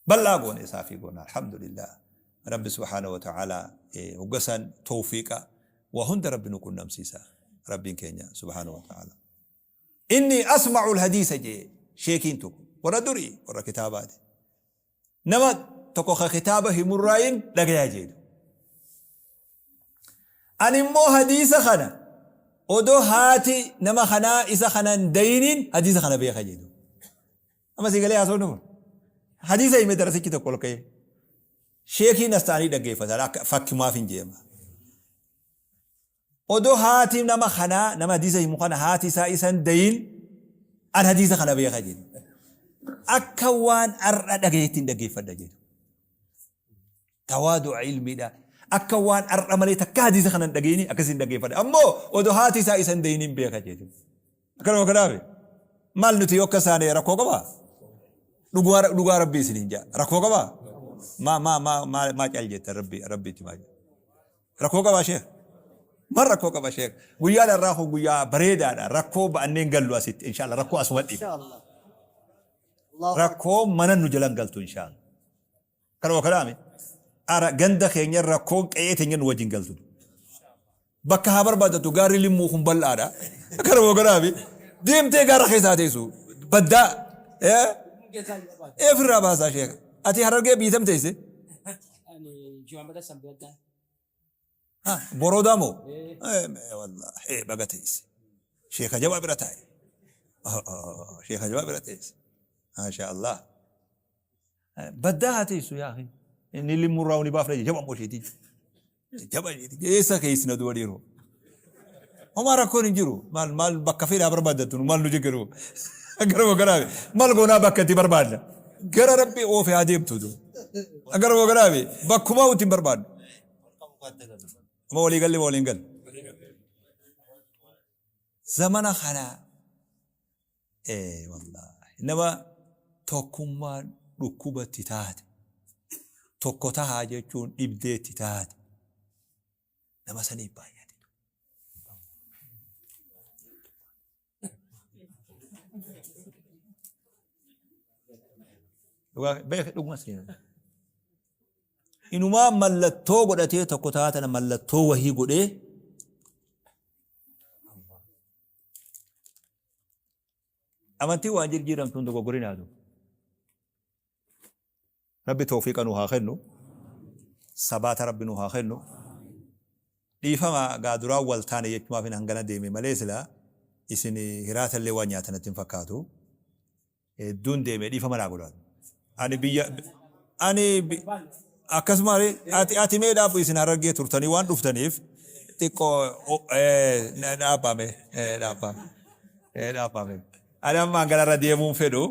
Bal'aa goone isaafii goona alhamdulillah rabbi subhaanahu wa ta'ala hogga san tawfiiqa waa hunda rabbi nu qunnamsiisa rabbiin keenya subhaanahu wa ta'ala. Inni asma'u alhadiisa jee sheekiin tokko warra durii warra kitaabaati. Nama tokko ka kitaaba himurraayin dhagayaa jeedu. Ani immoo hadiisa kana odoo haati nama kanaa isa kana hin dayiniin hadiisa kana beeka jedhu. Amma sii galee haasofni kun. Hadiisa hime darasichi tokko ol ka'ee. Sheekiin as ta'anii dhaggeeffatan akka fakkimaaf hin jeema. Odoo haati nama kanaa nama hadiisa himu kana haati isaa isa hin dayin an hadiisa kana beeka jedhu. Akka waan har'a dhagayeetti hin dhaggeeffadha jedhu. Tawaadu'a ilmiidha. Akka waan ar'a malee takka hadiisa kana hin dhagayini akkasiin dhageeffadha. Ammoo odoo haati isaa isa hin dayiniin beeka jechuudha. Akkanuma kanaafi maal nuti yoo akkas taane rakkoo qabaa? Dhugaa dhugaa rabbii isiniin jaa. Rakkoo qabaa? Maa maa maa maa maa cal jettan rabbii rabbiitti maa Rakkoo qabaa sheekh? Mal rakkoo qaba sheekh? Guyyaan har'aa kun guyyaa bareedaadha. Rakkoo ba'anneen gallu asitti inshallah rakkoo asuma dhiifna. Inshallah. Allahu akbar. Rakkoo mana nu jalan galtu inshallah. Kanuma kanaami. Ara ganda keenya rakkoon qe'ee teenya nu wajjin galtu. Bakka haa barbaadatu gaarri limmuu kun bal'aadha. Kanuma kanaami. Deemtee gaara keessaa teessu. Baddaa. Eh? Ofirraa baasaa sheekh. Ati harargee biitam teesse? Ani Jimaamata Sanbata. Ha, boroodaa moo? Eh, wallahi, eh, baga teesse. Sheeka jabaa bira taa'e. Sheeka jabaa bira teesse. Maasha Allah. Baddaa haa teessu yaa akhi. Inni limmurraa ni baafna jaba immoo isheetii. Jaba isheetii. Eessa keessi na du'a dhiiroo? Homaa rakkoon hin jiru. Maal maal bakka fedhaa barbaaddattu maal nu jiggiru. Garuma garaafi maal goonaa bakka itti barbaadna. Gara rabbii oofe haa deemtu. Garuma garaafi bakkumaa itti hin barbaadnu. Amma walii galli moo waliin galle? Zamana kana ee wallaahi nama tokkummaan dhukkubatti taate tokko tahaa jechuun dhibdeetti taate nama saniif baay'ate. Dhugaa beek dhuguma seenaa. Inumaa mallattoo godhatee tokko taatana mallattoo wahii godhee amantii waan jirjiiramtuun dogoggorinaatu. Rabbi tawfiiqa nuu haa kennu. Sabaata Rabbi nuu haa kennu. Dhiifama gaa duraan wal taane jechumaafin hangana deeme malee silaa isin hiraatallee waan nyaatan natti hin fakkaatu. Hedduun deeme dhiifama naa godhaa. Ani biyya ani akkasuma ati ati mee dhaabbu isin harargee turtanii waan dhuftaniif xiqqoo dhaabbame dhaabbame dhaabbame. Ani amma hangana irra deemuun fedhu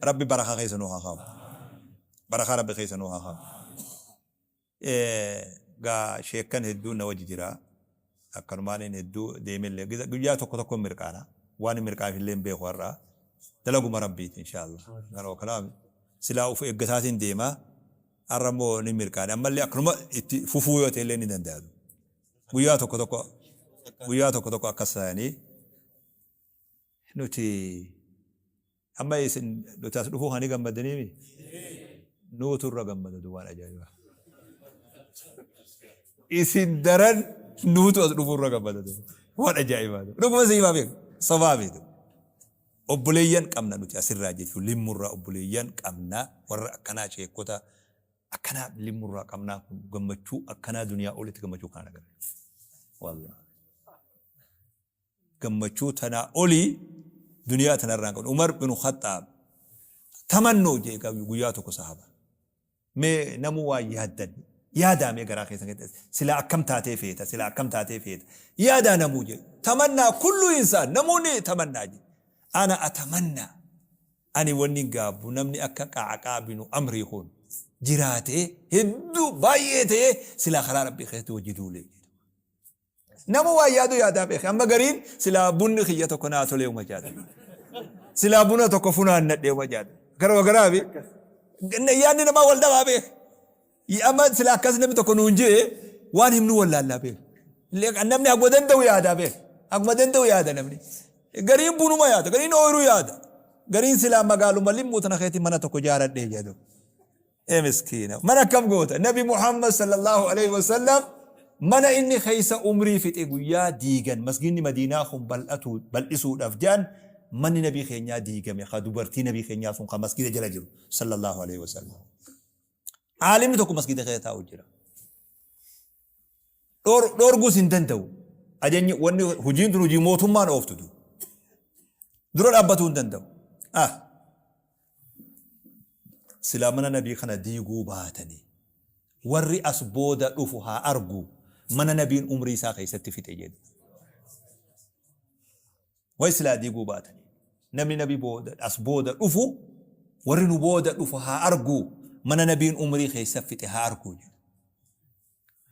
Rabbi barakaa keessa nuu haa kaa'u. Barakaa Rabbi keessa nuu haa kaa'u. Gaa sheekkan hedduun na wajji jira. Akkanumaan inni hedduu deemellee guyyaa tokko tokko hin mirqaana. Waan hin mirqaanif illee hin beeku har'a. Dalaguma Rabbiiti inshaallah. Kanoo kanaaf silaa of eeggataatiin deema. Har'a immoo ni mirqaane. Ammallee akkanuma itti fufuu yoo ta'e illee ni danda'a. Guyyaa tokko tokko guyyaa tokko tokko akkas ta'anii Nuti amma isin nuti as dhufuu kana ni gammaddaniimi? Nuutu irra gammada duwwaan ajaa'ibaa. Isin daran nuutu as dhufuu irra gammada waan ajaa'ibaa. Dhuguma si himaa beeku sobaa beeku. Obboleeyyan qabna nuti asirraa jechuun limmurraa obboleeyyan qabna warra akkanaa sheekota akkanaa limmurraa qabnaa kun gammachuu akkanaa duniyaa olitti gammachuu kana agarre. Wallaahi. Gammachuu tanaa olii duniyaa tanarraa hin qabnu. Umar binu Khaxxaab tamannoo jee guyyaa tokko sahaaba. Mee namuu waan yaaddan yaadaa mee garaa keessan keessatti silaa akkam taatee feeta silaa akkam taatee feeta yaadaa namuu jee tamannaa kullu insaan namoonni tamannaa jee ana atamannaa ani wanni gaabbu namni akka Qa'aqaa binu Amrii kun jiraatee hedduu baay'ee ta'ee silaa karaa rabbii keessatti wajji duulee jedhe. Nama waan yaadu yaadaa beeke. Amma gariin silaa bunni kiyya tokko naa tolee uma jaada. Silaa buna tokko funaannadhee uma jaada. Garuma garaafi yaadni namaa wal dhabaa beeke. Amma silaa akkas namni tokko nuun jee waan himnu wallaallaa beeke. Namni haguma danda'u yaadaa beeke. Haguma danda'u yaada namni. Gariin bunuma yaada. Gariin ooyiruu yaada. Gariin silaa magaaluma limmuu tana keetti mana tokko jaaradhee jedhu. Ee miskiina mana akkam goota nabi Muhammad sallallahu alaihi wasallam mana inni keessa umrii fixe guyyaa diigan masgiinni madiinaa kun bal'atu bal'isuudhaaf jedhan manni nabii keenyaa diigame ka dubartii nabii keenyaa sun ka masgiida jala jiru sallallahu alaihi wasallam aalimni tokko masgiida keessa taa'u jira Dhoorguus hin danda'u. Ajajni wanni hojiin tun hojii mootummaan ooftu tu. Dura dhaabbatuu hin danda'u. Ah. Silaa mana nabii kana diiguu baatanii warri as booda dhufu haa argu mana nabiin umrii isaa keessatti fixe jedhu. Way silaa diiguu baatanii. Namni nabi booda as booda dhufu warri nu booda dhufu haa argu mana nabiin umrii keessa fixe haa argu jedhu.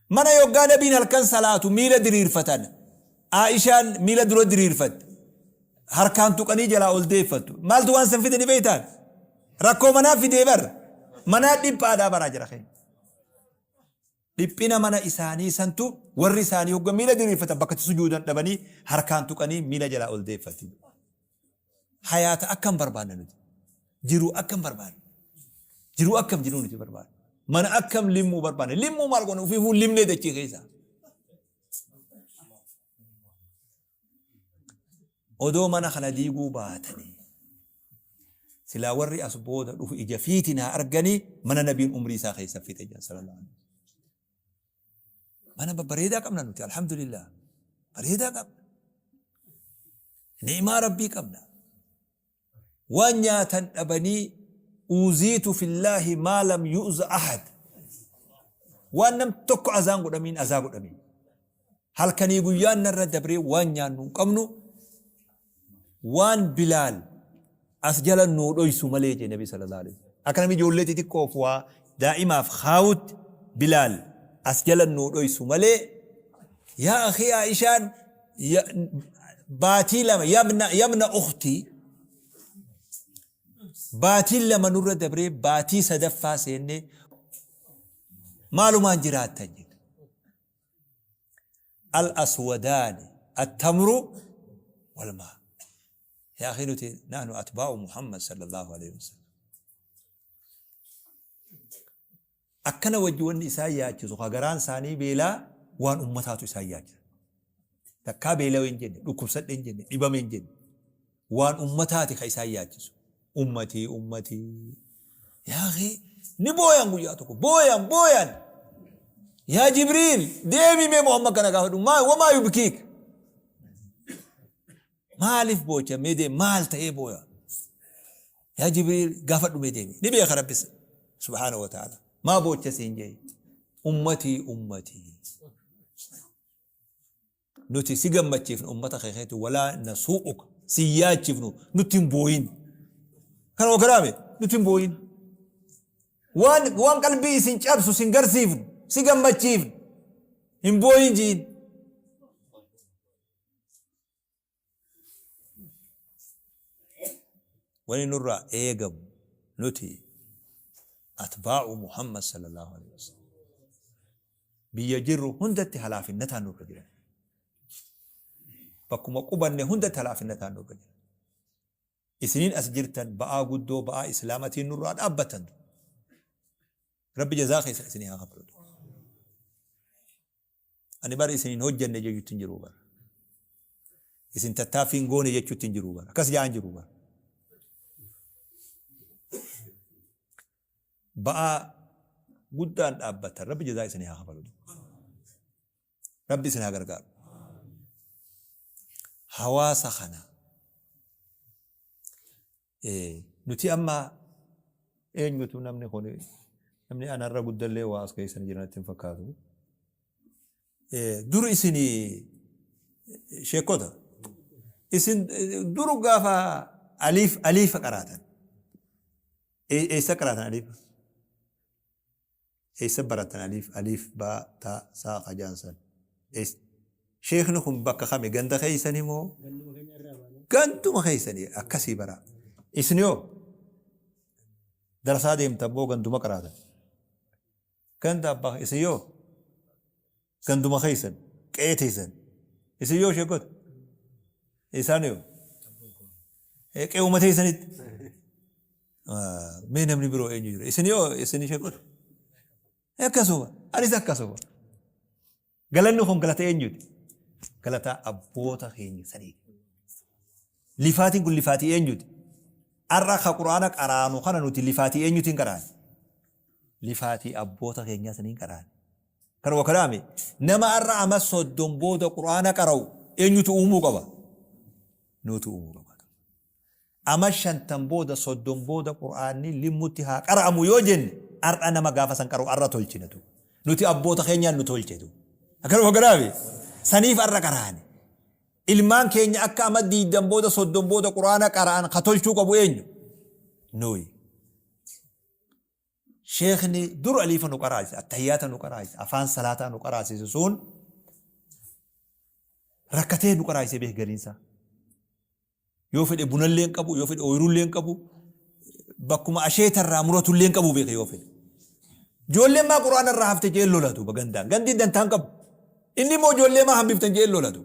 Mana yoggaa nabiin halkan salaatu miila diriirfatan. Aa'ishaan miila dura diriirfatte. Harkaan tuqanii jalaa ol deeffattu. Maaltu waan san fide ni beektaan? Rakkoo manaa fidee bar. Manaa dhiphaadhaa baraa jira keenya. Dhiphina mana isaanii santu warri isaanii hogga miila diriirfatan bakka itti sujuudan dhabanii harkaan tuqanii miila jalaa ol deeffatti. Hayaata akkam barbaanna nuti? Jiruu akkam barbaanna? Jiruu akkam jiruu nuti barbaanna? Mana akkam limmuu barbaanna? Limmuu maal goona? Ofiifuu limnee dachii keessaa. Odoo mana kana diiguu baatanii silaa warri as booda dhufu ija fiitiin haa arganii mana nabiin umrii isaa keessa fixe jedhan sallallahu alaihi wasallam. Mana babbareedaa qabna nuti alhamdulillah. Bareedaa qabna. Ni'imaa Rabbii qabna. Waan nyaatan dhabanii uuziitu fillaahi maa lam yu'za ahad. Waan nam tokko azaan godhamiin azaa godhamiin. Halkanii guyyaan narra dabree waan nyaannu hin qabnu waan Bilaal as jala nuu dhoysu malee jee Nabi sallallahu alaihi wasallam. Akka namni ijoollee xixiqqoof waa daa'imaaf kaawutti Bilaal as jala nuu dhoysu malee yaa akhii Aishaan baatii lama yabna yabna ukhtii baatiin lama nurra dabree baatii sadaffaa seennee maalumaan jiraattan jedhe. Al aswadaani attamru wal maa. Yaa akhi nuti nahnu atbaa'u Muhammad sallallahu alaihi wasallam. Akkana wajji wanni isaan yaachisu ka garaan isaanii beelaa waan ummataatu isaan yaachisa. Takkaa beelawe hin jenne, dhukkubsadhe hin jenne, dhibame hin jenne. Waan ummataati ka isaan yaachisu. Ummatii ummatii. Yaa akhi ni booyan guyyaa tokko booyan booyan. Yaa Jibriil deemi mee Muhammad kana gaafadhu maa wamaa yubkiik. Maaliif boocha mee deemi maal ta'ee booya. Yaa Jibriil gaafadhu mee deemi ni beeka Rabbis subhaanahu wa ta'ala. Maa boocha siin jee ummatii ummatii. Nuti si gammachiifna ummata kee keetti walaa nasuu'uka si yaachifnu nutti hin booyin. Kana wakaraame nutti hin booyin. Waan waan qalbii isin cabsu sin garsiifnu si gammachiifnu hin booyin jiin. Wani nurraa eegamu nuti atbaa'u Muhammad sallallahu alaihi wasallam. Biyya jirru hundatti halaafinnataan nurra jiran. Bakkuma qubanne hundatti halaafinnataan nurra jiran. Isiniin as jirtan ba'aa guddoo ba'aa islaamatiin nurraa dhaabbatan. Rabbi jazaa keessan isinii haa kafalu. Ani bar isin hin hojjanne jechuutti hin jiru bar. Isin tattaaffii hin goone jechuutti hin jiru bar. Akkas ja'an jiru bar. Ba'aa guddaan dhaabbatan Rabbi jazaa isinii haa kafalu. Rabbi isin haa gargaaru. Hawaasa kana Nuti amma eenyutu namni kun namni anarra guddallee waa as keessa ni jira natti hin fakkaatu. Dur isin sheekota isin dur gaafa aliif aliifa qaraatan. Eessa qaraatan aliifa? Eessa barattan aliif aliif baa taa saa kajaan san? Eessa? Sheekni kun bakka kami ganda keessani moo? Ganduma keenya irraa baanee. Ganduma keessani akkasii bara. Isin yoo darasaa deemtan moo ganduma qaraatan? Ganda abbaa isin yoo ganduma keessan qe'ee teessan isin yoo sheekota isaan yoo qe'uma teessanitti. Mee namni biroo eenyu jira? Isin yoo isin ishee godhu. Akkasuma. Anis akkasuma. Galanni kun galata eenyuti? Galata abboota keenya sanii. Lifaatiin kun lifaatii eenyuti? Har'a ka Qur'aana qaraanu kana nuti lifaatii eenyutiin qaraane? Lifaatii abboota keenyaa saniin qaraane. Kanuma kanaami nama har'a ama soddom booda Qur'aana qara'u eenyutu uumuu qaba? Nuutu uumuu qaba. Ama shantam booda soddom booda qur'aanni limmutti haa qara'amu yoo jenne ar'a nama gaafa san qara'u ar'a tolchina du. Nuti abboota keenyaan nu tolche du. Akkanuma kanaafi saniif ar'a qara'ani. Ilmaan keenya akka ama diidam booda soddom booda qur'aana qara'an ka tolchuu qabu eenyu? Nuyi. Sheekhni dur aliifa nu qaraasise, attahiyyaata nu qaraasise, afaan salaataa nu qaraasise sun rakkatee nu qaraasise beek gariinsaa. Yoo fedhe bunallee hin qabu, yoo fedhe ooyiruullee hin qabu, bakkuma asheeta irraa muratullee hin qabu beeka yoo fedhe. Ijoolleen maa quraana irraa hafte jee lolatu bagandaan. Gandi dantaa hin qabu. Inni immoo ijoollee maa hambiftan jee lolatu.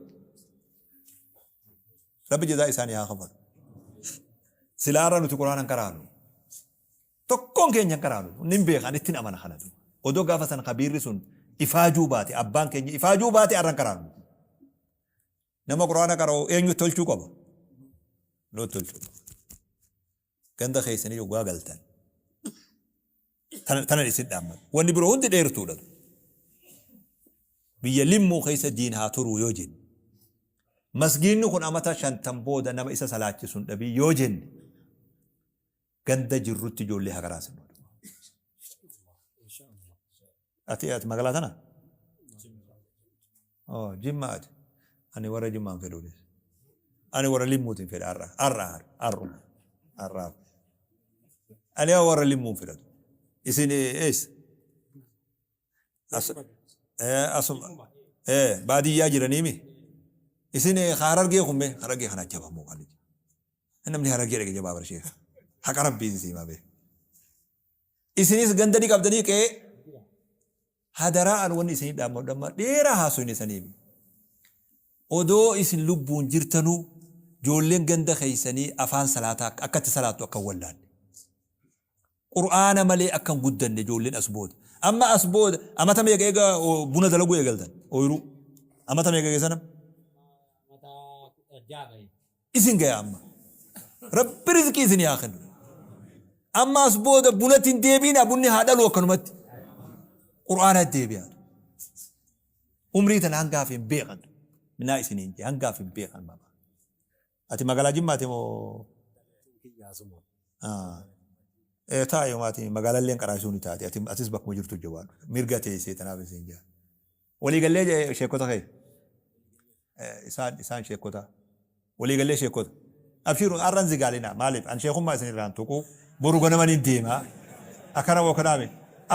Rabbi jazaa isaanii haa kafalu. Silaa irra nuti quraana hin qaraanu. Tokkoon keenya hin qaraanu. Nin beeka ani ittin amana kanatu. Odoo gaafa san kabiirri sun ifaajuu baate abbaan keenya ifaajuu baate arra hin qaraanu. Nama quraana qara'u eenyu tolchuu qaba? Nuu tolchuu qaba. Ganda keessanii yoggaa galtan. Tana tanan isin dhaammadha. Wanni biroo hundi dheertuudha. Biyya limmuu keessa diin haa turuu yoo jenne. Masgiinni kun amata shantam booda nama isa salaachisu hin dhabii yoo jenne. Ganda jirrutti ijoollee haa karaasinu. Ati ati magaalaa tana? Oh, Jimma ati. Ani warra Jimmaan fedhu. Ani warra Limmuutiin fedha har'a. Har'a har'uma. Har'aaf. Ani warra Limmuun fedhatu. Isin eessa? Asuma baadiyyaa jiraniimi. Isin harargee kun mee harargee kana jabamuu kan. Namni harargee dhaqe jabaa bar sheekh. Haqa rabbiin si himaa bee. Isinis ganda ni qabdanii qe'ee hadaraa an wanni isinii dhaammadhu amma dheeraa haasofne saniif. Odoo isin lubbuun jirtanuu joolleen ganda keessanii afaan salaataa akka itti salaattu akka hin wallaalle. Qur'aana malee akka hin guddanne ijoolleen as booda. Amma as booda amata meeqa eega buna dalaguu eegaltan ooyiruu? Amata meeqa geessan amma? Amata 16 gahe. Isin gaya amma. Rabbi rizqii isin haa kennu. Amma as booda bunatti hin deebiina bunni haa dhalu akkanumatti. Qur'aana deebi'aa. Umrii tana hangaaf hin beekan. Minaa isiniin jee hangaaf hin beekan baba. Ati magaalaa Jimmaati moo? Ee taa'e maatii magaalallee qaraasuu ni taate ati atis bakkuma jirtu jabaadhu. Mirga teessee tanaaf isin jaa. Walii gallee sheekota kee. Isaan isaan sheekota. Walii gallee sheekota. Abshiiru har'an zigaalina maaliif an sheekummaa isin irraan tuqu boru ganama ni deema. Akkana moo kanaami.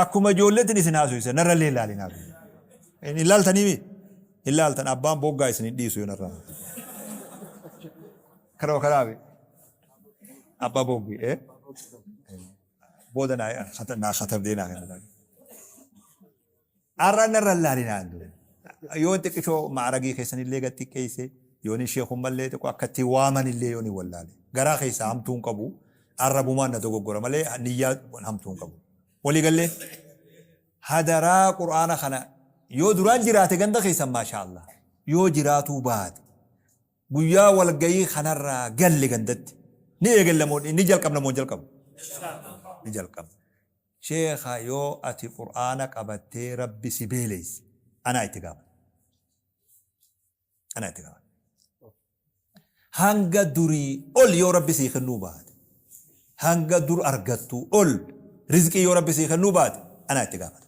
Akkuma ijoolleetiin isin haasofisa narra illee ilaalinaaf. Hin ilaaltanii mi? Hin laaltan abbaan boggaa isin hin dhiisu yoo narraa. Kana moo kanaami. Abbaa boggi eh? Booda naa katabdee naa kennitan. Har'a narra hin laalinaa hin ture. Yoon xiqqishoo ma'aragii keessanillee gad xiqqeesse, yoon sheekummallee xiqqoo akka itti waamanillee yoon hin wallaale. Garaa keessaa hamtuu hin qabu. Arrabumaan na dogoggora malee niyyaa hamtuu hin qabu. Walii gallee? Hadaraa Qur'aana kana yoo duraan jiraate ganda keessan maashaa Allah. Yoo jiraatuu baate guyyaa walgayii kanarraa galle gandatti ni eegalla moo ni jalqabna moo hin jalqabnu? Ni jalqabna. Sheekha yoo ati qur'aana qabattee rabbi si beeleyse anaa itti gaafata. Anaa itti gaafata. Hanga durii ol yoo rabbi sii kennuu baate hanga dur argattuu ol rizqii yoo rabbi sii kennuu baate anaa itti gaafata.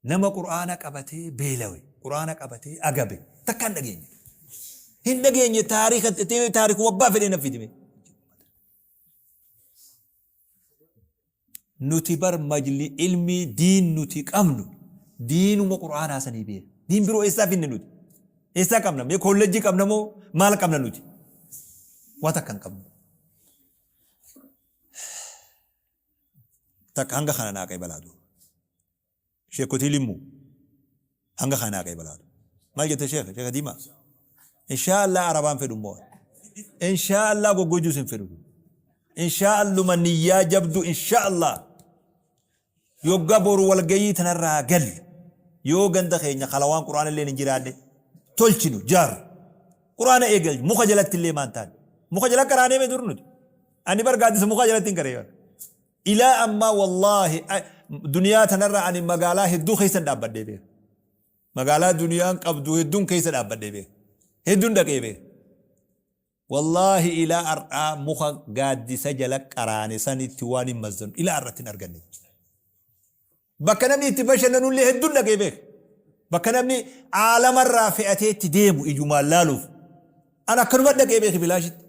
Nama qur'aana qabatee beelawe, qur'aana qabatee agabe takka hin dhageenye. Hin dhageenye taariika taarikuma abbaa fedhee na fidime. Nuti bar majli ilmii diin nuti qabnu diinuma qur'aanaa sanii beeka. Diin biroo eessaa finne nuti? Eessaa qabna? Mee kollejjii qabna moo maal qabna nuti? Waa takka hin qabnu. Takka hanga kana naa qeebalaa duuba. Sheekotii Limmuu hanga kana naa qeebalaatu. Maal jette sheekh? Sheekha Diimaa? Inshaa Allah Arabaan fedhu immoo. Inshaa Allah goggoyduus hin fedhu. Inshaa Alluma niyyaa jabdu inshaa Allah. Yogga boru walgayii tanarraa galle yoo ganda keenya kalawaan quraana illee hin jiraanne tolchinu jaaru. Quraana eegal muka jalatti illee maan taane. Muka jala qaraanee mee dur nuti. Ani bar gaaddisa mukaa jalatti hin qaree. Ilaa ammaa wallaahi duniyaa tanarra ani magaalaa hedduu keessan dhaabbadhee beeka. Magaalaa duniyaan qabdu hedduun keessa dhaabbadhee beeka. Hedduun dhaqee beeka. Wallaahi ilaa har'aa muka gaaddisa jala qaraane sanitti waan hin mazzanu ilaa har'atti hin arganne. Bakka namni itti bashannanullee hedduun dhaqee beeka. Bakka namni aalamarraa fe'atee itti deemu ijumaan laaluuf. An akkanuma dhaqee beeki bilaashitti.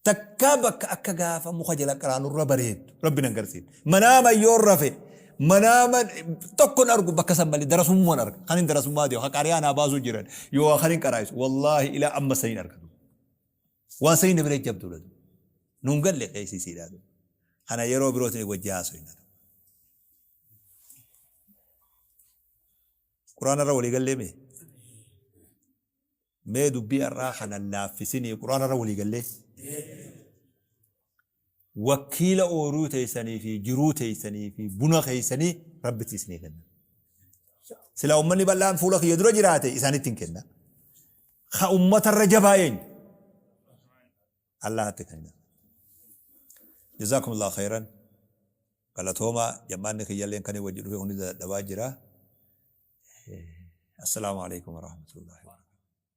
Takkaa bakka akka gaafa muka jala qaraanurra bareeddu Rabbi nan garsiifne. Manaama yoon rafe manaama tokkon argu bakka san malee darasummaan arga. Kan hin darasummaa deemu haqaariyaa naa baasuu jiran yoo kan hin qaraa'isu wallaahi ilaa amma saniin argatu. Waan saniin na bira jabduudha. Nuun galle qeessisiidha. Kana yeroo birootiin wajji haasofna. Quraana irra walii gallee mee? Mee dubbii har'aa kana laaffisinii Qur'aana irra walii gallee? Wakkiila ooyruu teessanii fi jiruu teessanii fi buna keessanii Rabbitti isinii kenna. Silaa ummanni bal'aan fuula kiyya dura jiraate isaanitti hin kenna. Ka ummatarra jabaa eenyu? Allahatti kenna. Jazaakumullahu khayran. Galatoomaa jammaanni kiyyalleen kan wajji dhufe hundi dadhabaa jira. Assalaamu alaikum warahmatullahi wabarakatuh.